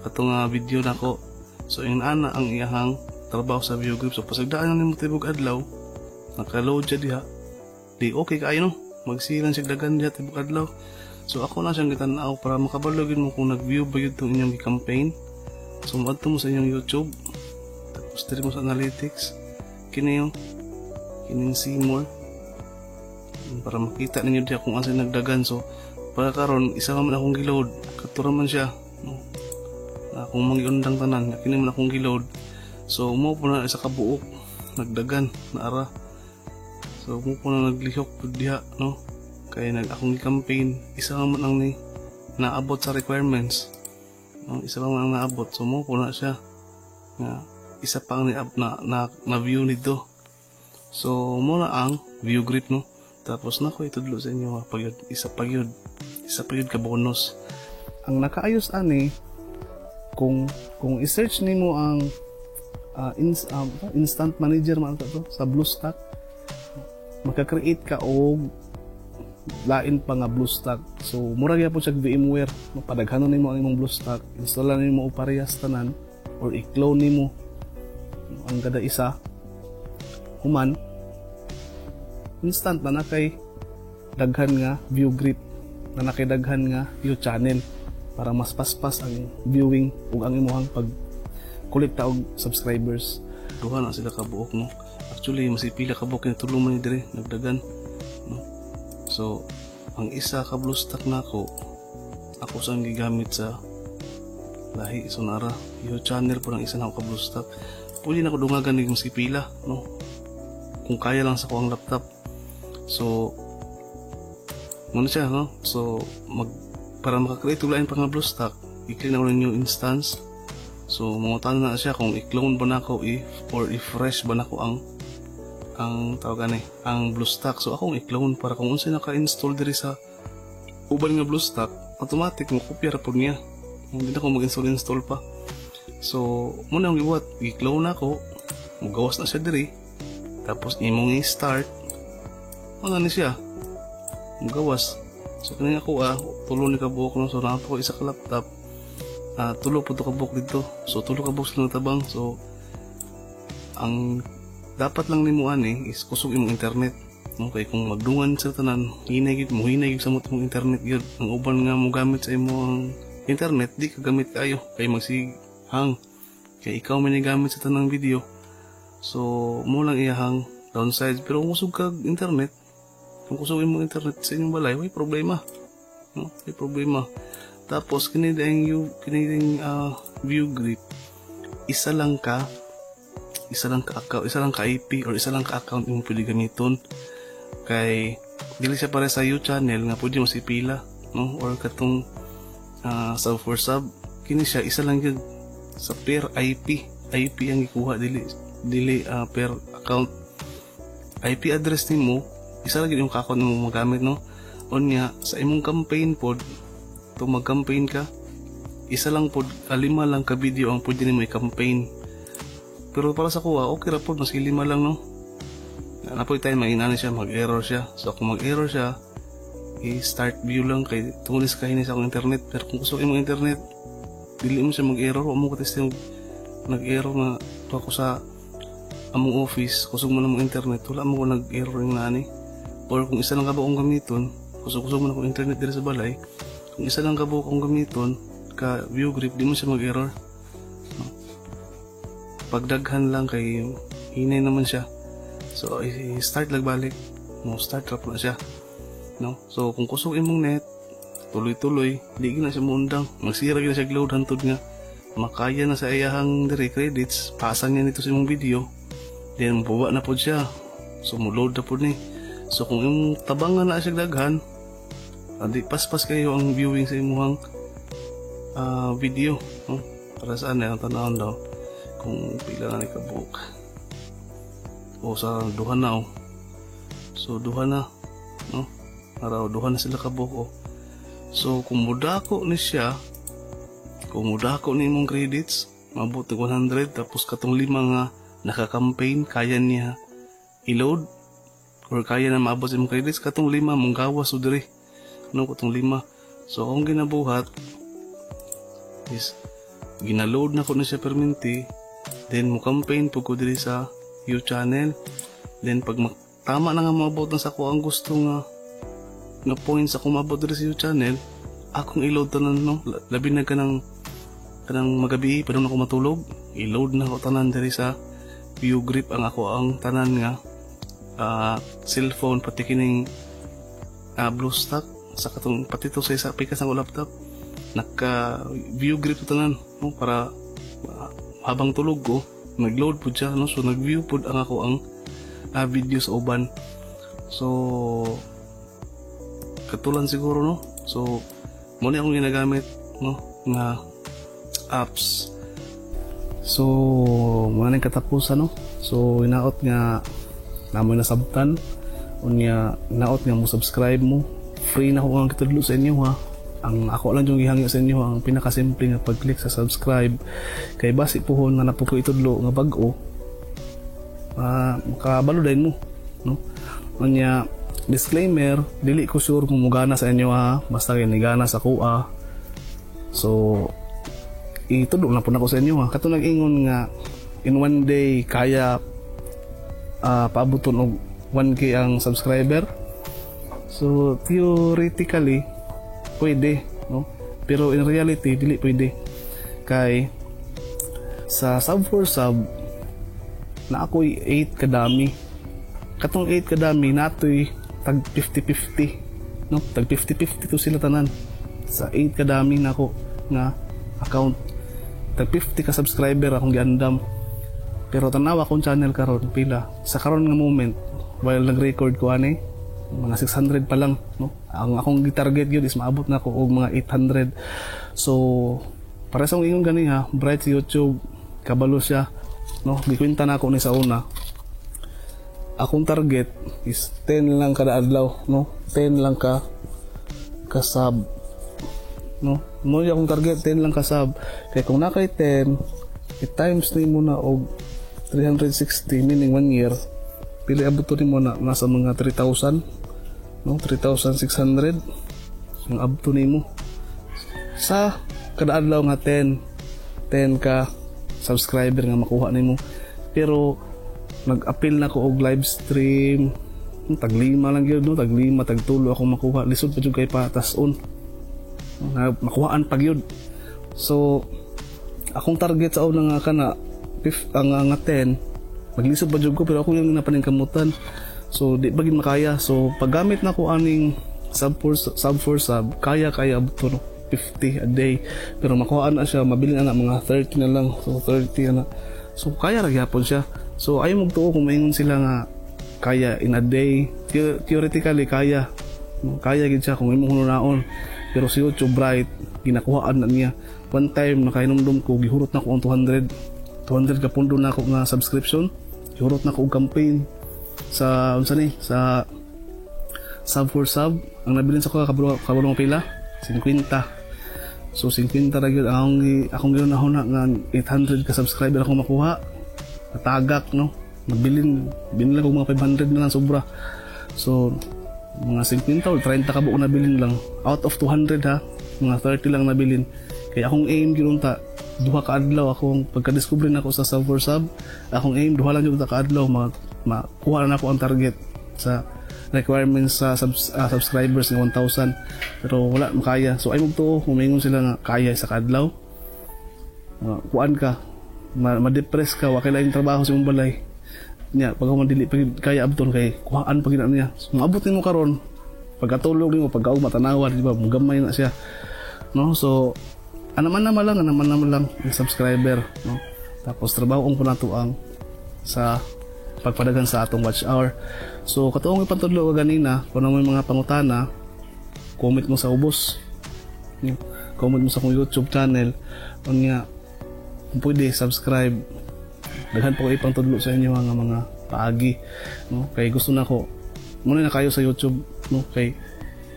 kato nga video nako. So yun ana ang iyahang trabaho sa view group. So pasagdaan na nimo tibok adlaw naka-load siya diha, di okay kaayo, no? Magsilan siya dagan diha tibok adlaw. So ako na siyang gitan-aw para makabalo gyud mo kung nag-view ba gyud tong inyong gi-campaign. So moadto mo sa inyong YouTube, tapos diri mo sa analytics, kini yung kining see more para makita ninyo diha kung asa nagdagan. So para karon, isa man akong giload, katura man siya, no? Na akong mangiundang tanan, kini man akong giload. So mo po na isa ka buok nagdagan na ara. So mo po na naglihok pud diha, no, kay nag akong gi-campaign, isa man ang ni naabot sa requirements, no? Isa lang ang naabot. So mo po na siya nga isa pa ang ni na view nito. So mo na ang view grip, no? Tapos na ko itudlo sa inyo ha, pag isa pa yun ka bonus ang nakaayos ani. Kung i-search nimo ang instant manager man to sa BlueStack, maka-create ka og lain pa nga BlueStack. So mura gyapon siya VMware. Mapadaghanon nimo ang imong BlueStack, install nimo og parehas tanan or i-clone nimo ang kada isa. Human, instant na na kay daghan nga view grip na, na kay daghan nga view channel para mas paspas ang viewing ug ang imong pag kolekta og subscribers. Duha na sila kabuok, no? Actually, mas pila ka buok, tulo man ni dire nagdagan, no? So ang isa ka BlueStack nako, ako sang gigamit sa lahi. So nara yo channel po ng isa na ka BlueStack. Pwede na ko dungagan ni maski pila, no, kung kaya lang sa kuang laptop. So muna siya, no? So mag para maka-create og lain pa nga BlueStack, i-click na ko new instance. So mangutana na siya kung i-clone ba nako if or i-fresh ba nako ang tawag ani, ang BlueStack. So akong i-clone para kung unsa naka-install diri sa uban nga BlueStack, automatic mo kopya ra pud niya, hindi na ko mag-install install pa. So muna ang gibuhat, i-clone nako, mugawas na siya diri, tapos imong i-start ano ni siya mugawas. So kani ako, tulo ni ka buok, no? So naa ko isa ka laptop, tulo po to ka buok dito. So tulo ka buok sila tabang. So ang dapat lang nimo ani is kusog imong internet, no, kay kung magdungan sa tanan, hinay gid mo, hinay gid sa imong internet gyud. Ang uban nga mo gamit sa imong internet, di ka gamit kayo kay magsig hang, kay ikaw man gamit sa tanang video. So mo lang iyahang downside. Pero kung kusog kag internet, kung kusog imong internet sa inyong balay, way problema, no? Way problema. Tapos kini ding you kini ding view grip, isa lang ka account, isa lang ka IP or isa lang ka account imong pwede gamiton, kay dili siya pare sa U channel nga pwede mo si pila, no, or katong sub for sub. Kini siya, isa lang yun sa per IP. IP ang gikuha, dili dili per account. IP address nimo, isa lang gyud yung account nimo magamit, no? Unya sa imong campaign pod to, mag-campaign ka, isa lang pod, lima lang ka video ang pwede nimo i-campaign. Pero para sa kuha, okay ra pod maski lima lang, no? Napoy time mainani siya, mag-error siya. So kung mag-error siya, i-start view lang kay tungod sa kahinay sa akong internet. Pero kung kusog imong internet, dili mo siya mag-error. Wa mo ko testing nag-error na to ako sa among office, kusog man among internet, wala mo ko nag-error yung nani. Or kung isa lang ka ba akong gamiton, kusog-kusog man akong internet diri sa balay, kung isa lang ka ba akong gamiton ka view grip, di mo siya mag-error, no? Pagdaghan lang kay hinay naman siya. So i-start lang, balik mo start ra na siya, no? So kung kusog imong net, tuloy-tuloy, di gina siya muundang, magsira gina siya load hantod nga Makaya na sa iyahang diri credits, pasa niya nito sa imong video, then buwa na pod siya. So mo-load na pod ni. So kung imong tabangan na siya daghan, adi paspas kayo ang viewing sa imong video, no? Para saan ang tanawon daw kung pila na ni kabuok. O sa duha na, oh. So duha na, no? Para duha na sila kabuok, oh. So kung mudako ni siya, kung mudako ni imong credits, maabot og 100, tapos katong lima nga naka-campaign, kaya niya i-load or kaya na maabot sa imong credits, katong lima mong gawas so diri, no? Katong lima. So akong ginabuhat is gina-load na ko na siya perminti, then mo campaign pud ko diri sa view channel. Then pag tama na nga maabot na sa ko ang gusto nga nga points ako maabot diri sa view channel, akong i-load tanan, no? Labi na kanang kanang magabi pa ako matulog, i-load na ko tanan diri sa view grip ang ako ang tanan nga cellphone, pati kining BlueStack sa katong pati to sa isa pikas ang laptop, naka view grip tanan, no? Para habang tulog ko, nag-load pud siya, no? So nag-view pud ang ako ang video sa uban. So katulan siguro, no? So mo ni akong ginagamit, no, nga apps. So mo na katapusan, no? So hinaot nga namoy nasabtan. Unya hinaot nga mo subscribe mo. Free na ko ang kitudlo sa inyo, ha. Ang ako lang yung gihangyo sa inyo ang pinakasimple nga pag-click sa subscribe, kay basi puhon nga napo ko itudlo nga bag-o, makabalo din mo, no? Unya disclaimer, dili ko sure kung mugana sa inyo, ha. Basta kay nigana sa kuha, so itudlo na po nako sa inyo, ha. Kato nag-ingon nga in one day kaya paabuton og 1K ang subscriber, so theoretically pwede, no? Pero in reality, dili pwede, kay sa sub for sub na ako'y 8 kadami. Katong 8 kadami natoy tag 50-50, no? Tag 50-50 to sila tanan. Sa 8 kadami nako nga account, tag 50 ka subscriber akong giandam. Pero tanawa akong channel karon, pila sa karon nga moment while nag-record ko ani? Mga 600 pa lang, no? Ang akong gi-target gyud is maabot na ko og mga 800. So para sa akong ingon gani, ha, bright si YouTube, kabalo siya, no? Gikwenta na ako ni sa una, akong target is 10 lang kada adlaw, no? 10 lang ka ka sub, no? Mo akong target, 10 lang ka sub, kay kung nakay 10, i-times nimo na og 360, meaning 1 year, pili abot nimo na? Nasa mga 3,000, no? 3,600 ang abto nimo sa kada adlaw nga 10 10 ka subscriber nga makuha nimo. Pero nag-appeal na ko og live stream, tag lima lang gyud, no? Tag lima, tag tulo akong makuha. Lisod pa jud kay patason na makuhaan pa gyud. So akong target sa una nga kana ang nga 10, maglisod pa jud ko, pero ako yung napaningkamutan. So di ba gid makaya? So paggamit na ko aning sub for sub, kaya kaya abto, no, 50 a day. Pero makuha na siya, mabilin na mga 30 na lang. So 30 na, so kaya ra gyapon siya. So ayaw magtuo kung maingon sila nga kaya in a day. Theoretically kaya, kaya gid siya kung imong hunaon. Pero si YouTube bright, ginakuhaan na niya. One time nakahinumdum ko, gihurot na ko ang 200 200 ka pundo na ako nga subscription. Gihurot na ko og campaign sa unsa ni, sa sub for sub. Ang nabilin sa ko, kabalo kabalo nga pila? 50. So 50 ra gyud akong akong gihuna nga 800 ka subscriber akong makuha. Natagak, no? Nabilin binili ko mga 500 na lang sobra. So mga 50 or 30 ka buok nabilin lang out of 200, ha. Mga 30 lang nabilin. Kaya akong aim gyud unta duha ka adlaw. Akong pagka-discover nako sa sub for sub, akong aim duha lang jud ka adlaw, makuha na nako ang target sa requirements sa subscribers nga 1,000. Pero wala makaya. So ay magtuo kung maingon sila nga kaya sa kadlaw. Kuan ka, ma-depress ka, wa kay laing trabaho sa imong balay nya. Pag man dili pa kaya abton, kay kuhaan pa gid na niya. So, maabot nimo karon, pagkatulog nimo, pagkaugma, tanawa, di ba, mugamay na siya, no? So Ano man naman lang ang subscriber, no? Tapos trabaho ang nato ang sa pagpadagan sa atong watch hour. So katuong ipantudlo ka ganina, kung may mga pangutana, comment mo sa ubos. Comment mo sa akong YouTube channel. Unya, kung pwede, subscribe. Daghan pa ko ipantudlo sa inyo nga mga paagi, no? Kay gusto na ko muna na kayo sa YouTube, no? Kay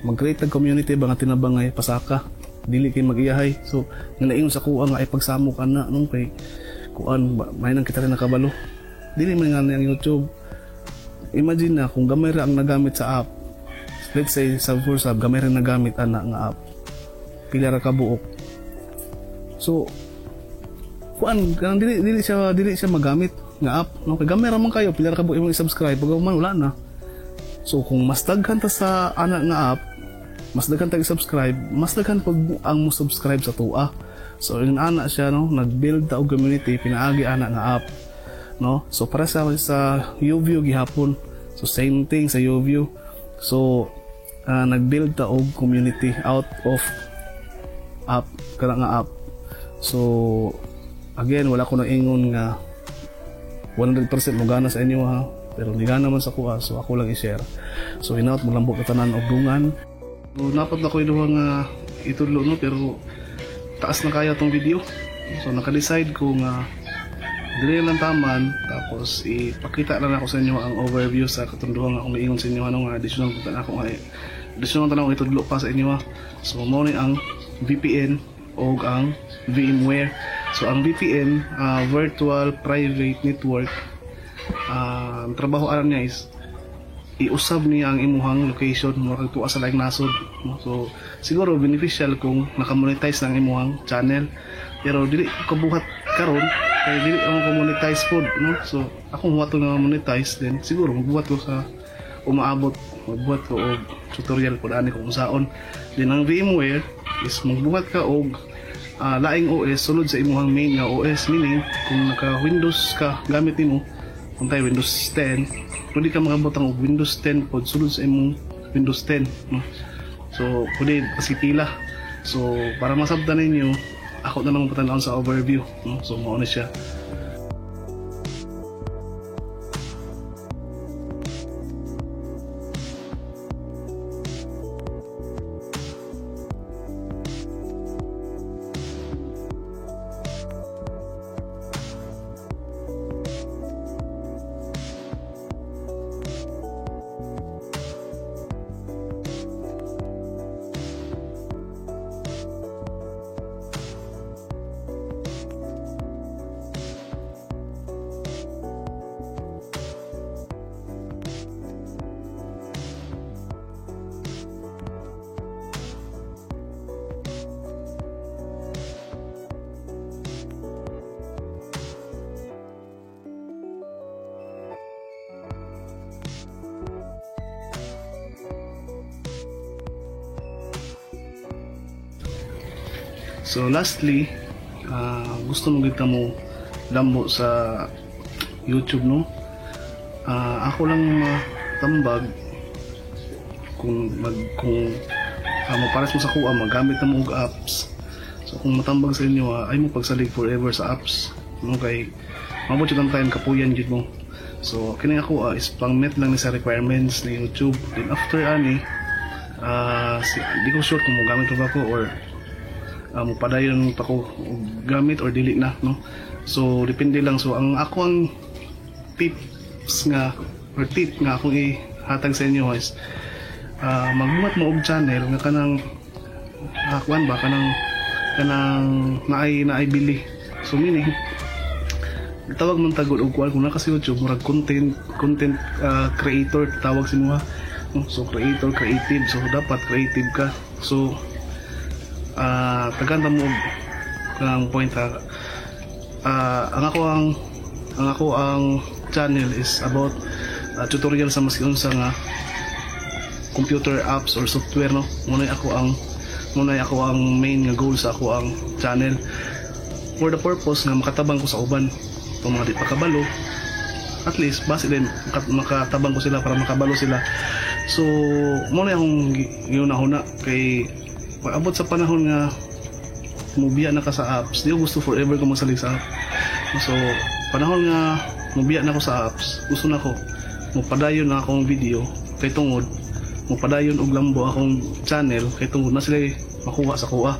mag-create ang community ba nga tinabangay pasaka, dili kay mag-iyahay. So nga naingon sa kuha nga ay pagsamo ka na, no? Kay kuan may nang kita rin nakabalo. Dili man nga ang YouTube. Imagine na kung gamay ra ang nagamit sa app. Let's say sub for sub, gamay ra nagamit ana nga app. Pila ra ka buok. So kuan kanang dili siya magamit nga app, no? Kay gamay ra man kayo, pila ra ka buok imong i-subscribe, pag man wala na. So kung mas daghan ta sa ana nga app, mas daghan ta i-subscribe, mas daghan pag ang mo subscribe sa tuwa. So yung ana siya, no, nag-build ta og community pinaagi ana nga app, no? So para sa YouView gihapon. So same thing sa YouView. So nag-build ta og community out of app kana nga app. So again, wala ko nang ingon nga 100% mo gana sa inyo ha, pero nigana man sa kuha, so ako lang i-share. So hinaut mo lambot tanan og dungan. So napad na ko duha nga itudlo, no, pero taas na kaya tong video. So naka-decide ko nga dili lang taman, tapos ipakita lang ako sa inyo ang overview sa katong duha nga akong giingon sa inyo, ano nga additional kung ako nga additional tanong itudlo pa sa inyo ha. So mao ni ang VPN o ang VMware. So ang VPN, Virtual Private Network, ang trabaho aron niya is iusab niya ang imuhang location murag tuwa sa laing nasod, no? So siguro beneficial kung naka-monetize na ang imuhang channel, pero dili ko buhat karon kay dili ako monetize pod, no? So akong huwaton nga monetize, then siguro magbuhat ko sa umaabot, magbuhat ko og tutorial pod ani kung unsaon. Then ang VMware is magbuhat ka og laing OS sulod sa imuhang main nga OS, meaning kung naka Windows ka gamit nimo, kung tayo Windows 10, pwede ka makabutang og Windows 10 pod sulod sa imong Windows 10, no? So pwede kasi pila. So para masabtan ninyo, ako na lang patan sa overview, no? So mao na siya. So lastly, gusto mo kita mo lambo sa YouTube, no? Ako lang matambag kung mapares mo sa kuha, magamit na mo og apps. So kung matambag sa inyo, ay mo pagsalig forever sa apps, no? Kay mabot jud ang time kapuyan jud mo. So kini ako is pang-met lang ni sa requirements ni YouTube. Then after ani, di ko sure kung mogamit pa ko or mopadayon pa ko gamit or dili na, no? So depende lang. So ang ako ang tips nga or tip nga akong ihatag sa inyo is magbuhat mo og channel nga kanang kuan ba, kanang naay bili. So meaning tawag man tagod og kuan kung naka sa YouTube, murag content creator tawag sa inyo, no? So creator, creative, so dapat creative ka. So tagan mo ang point ha. Ang ako ang channel is about tutorial sa maski unsa nga computer apps or software, no? Munay ako ang main nga goal sa ako ang channel for the purpose nga makatabang ko sa uban itong mga di pa kabalo, at least base din makatabang ko sila para makabalo sila. So mo na akong giunahuna kay pag-abot sa panahon nga mubiya na ka sa apps, di ko gusto forever ka magsalig sa app. So panahon nga mubiya na ko sa apps, gusto na ko mupadayon na akong video kay tungod mupadayon og lambo akong channel, kay tungod na sila makuha sa kuha,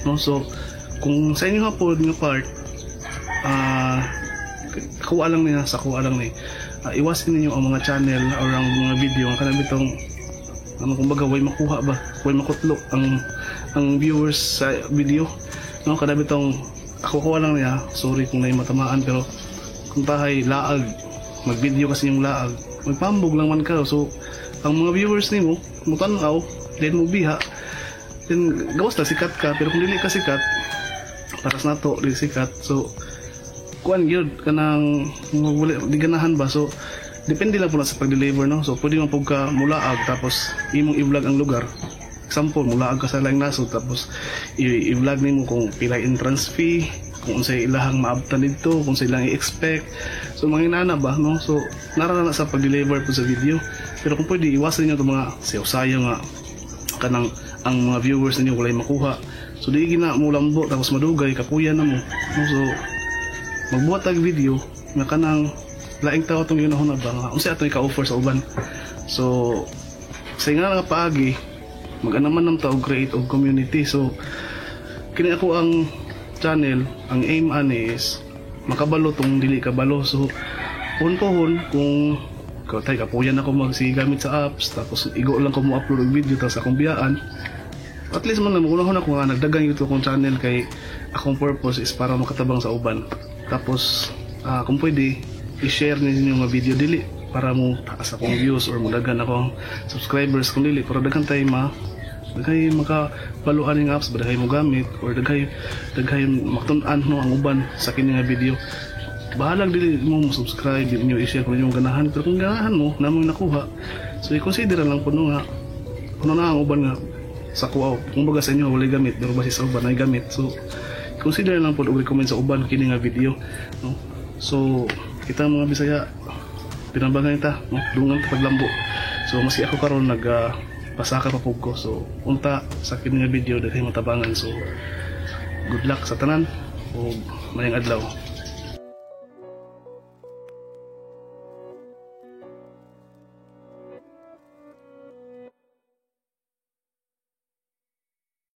no? So kung sa inyo nga pod nga part, kuha lang niya sa kuha lang ni, iwasin ninyo ang mga channel or ang mga video ang kanang bitong ano, kumbaga way makuha ba, way makutlo ang viewers sa video, no? Kada bitong ako, kuha lang niya, sorry kung naay matamaan, pero kung tahay laag, mag-video kasi yung laag, magpambog lang man ka. So ang mga viewers nimo mutan-aw, then mo biha, then gawas na sikat ka. Pero kung dili ka sikat, paras nato, dili sikat, so kuan gyud kanang wala di ganahan ba. So depende lang po na sa pag-deliver, no? So pwede man pud ka mulaag tapos imong i-vlog ang lugar. Example, mulaag ka sa laing nasod tapos i-vlog nimo kung pila entrance fee, kung unsay ilahang maabtan didto, kung unsay ilang i-expect. So mga inana ba, no? So nara na sa pag-deliver po sa video. Pero kung pwede, iwasan niyo itong mga sayo-sayo nga kanang ang mga viewers ninyo walay makuha. So di gina mo lambo tapos madugay kapuyan na mo, no? So magbuhat tag video nga kanang laing tao atong ginahon na ba nga unsa atong ika-offer sa uban. So sa nga paagi, mag-anaman ng tao create og community. So kini ako ang channel, ang aim ani is makabalo tong dili kabalo. So pohon-pohon kung katay kapuyan ako magsige gamit sa apps tapos igo lang ko mo upload og video tapos akong biyaan, at least man lang magunahon ako nga nagdagang YouTube akong channel kay akong purpose is para makatabang sa uban. Tapos kung pwede, i-share ninyo nga video, dili para mo taas akong views or mo daghan akong subscribers, kung dili para daghan tayo ma daghay makabaluan ng apps ba, daghay mo gamit or daghay makatun-an, no, ang uban sa kini nga video. Bahalag dili mo mo subscribe, dili niyo i-share kung inyong ganahan, pero kung ganahan mo na mo nakuha, so i-consider lang po, no, nga kuno na ang uban nga sa kuha, kumbaga sa inyo walay gamit pero basi sa uban ay gamit. So consider lang po og recommend sa uban kini nga video, no? So kita mga Bisaya, pinabangan ta, no? Dungan ta paglambo. So maski ako karon nag pasaka pa pug ko. So unta sa kini nga video daghay matabangan. So good luck sa tanan ug maayong adlaw.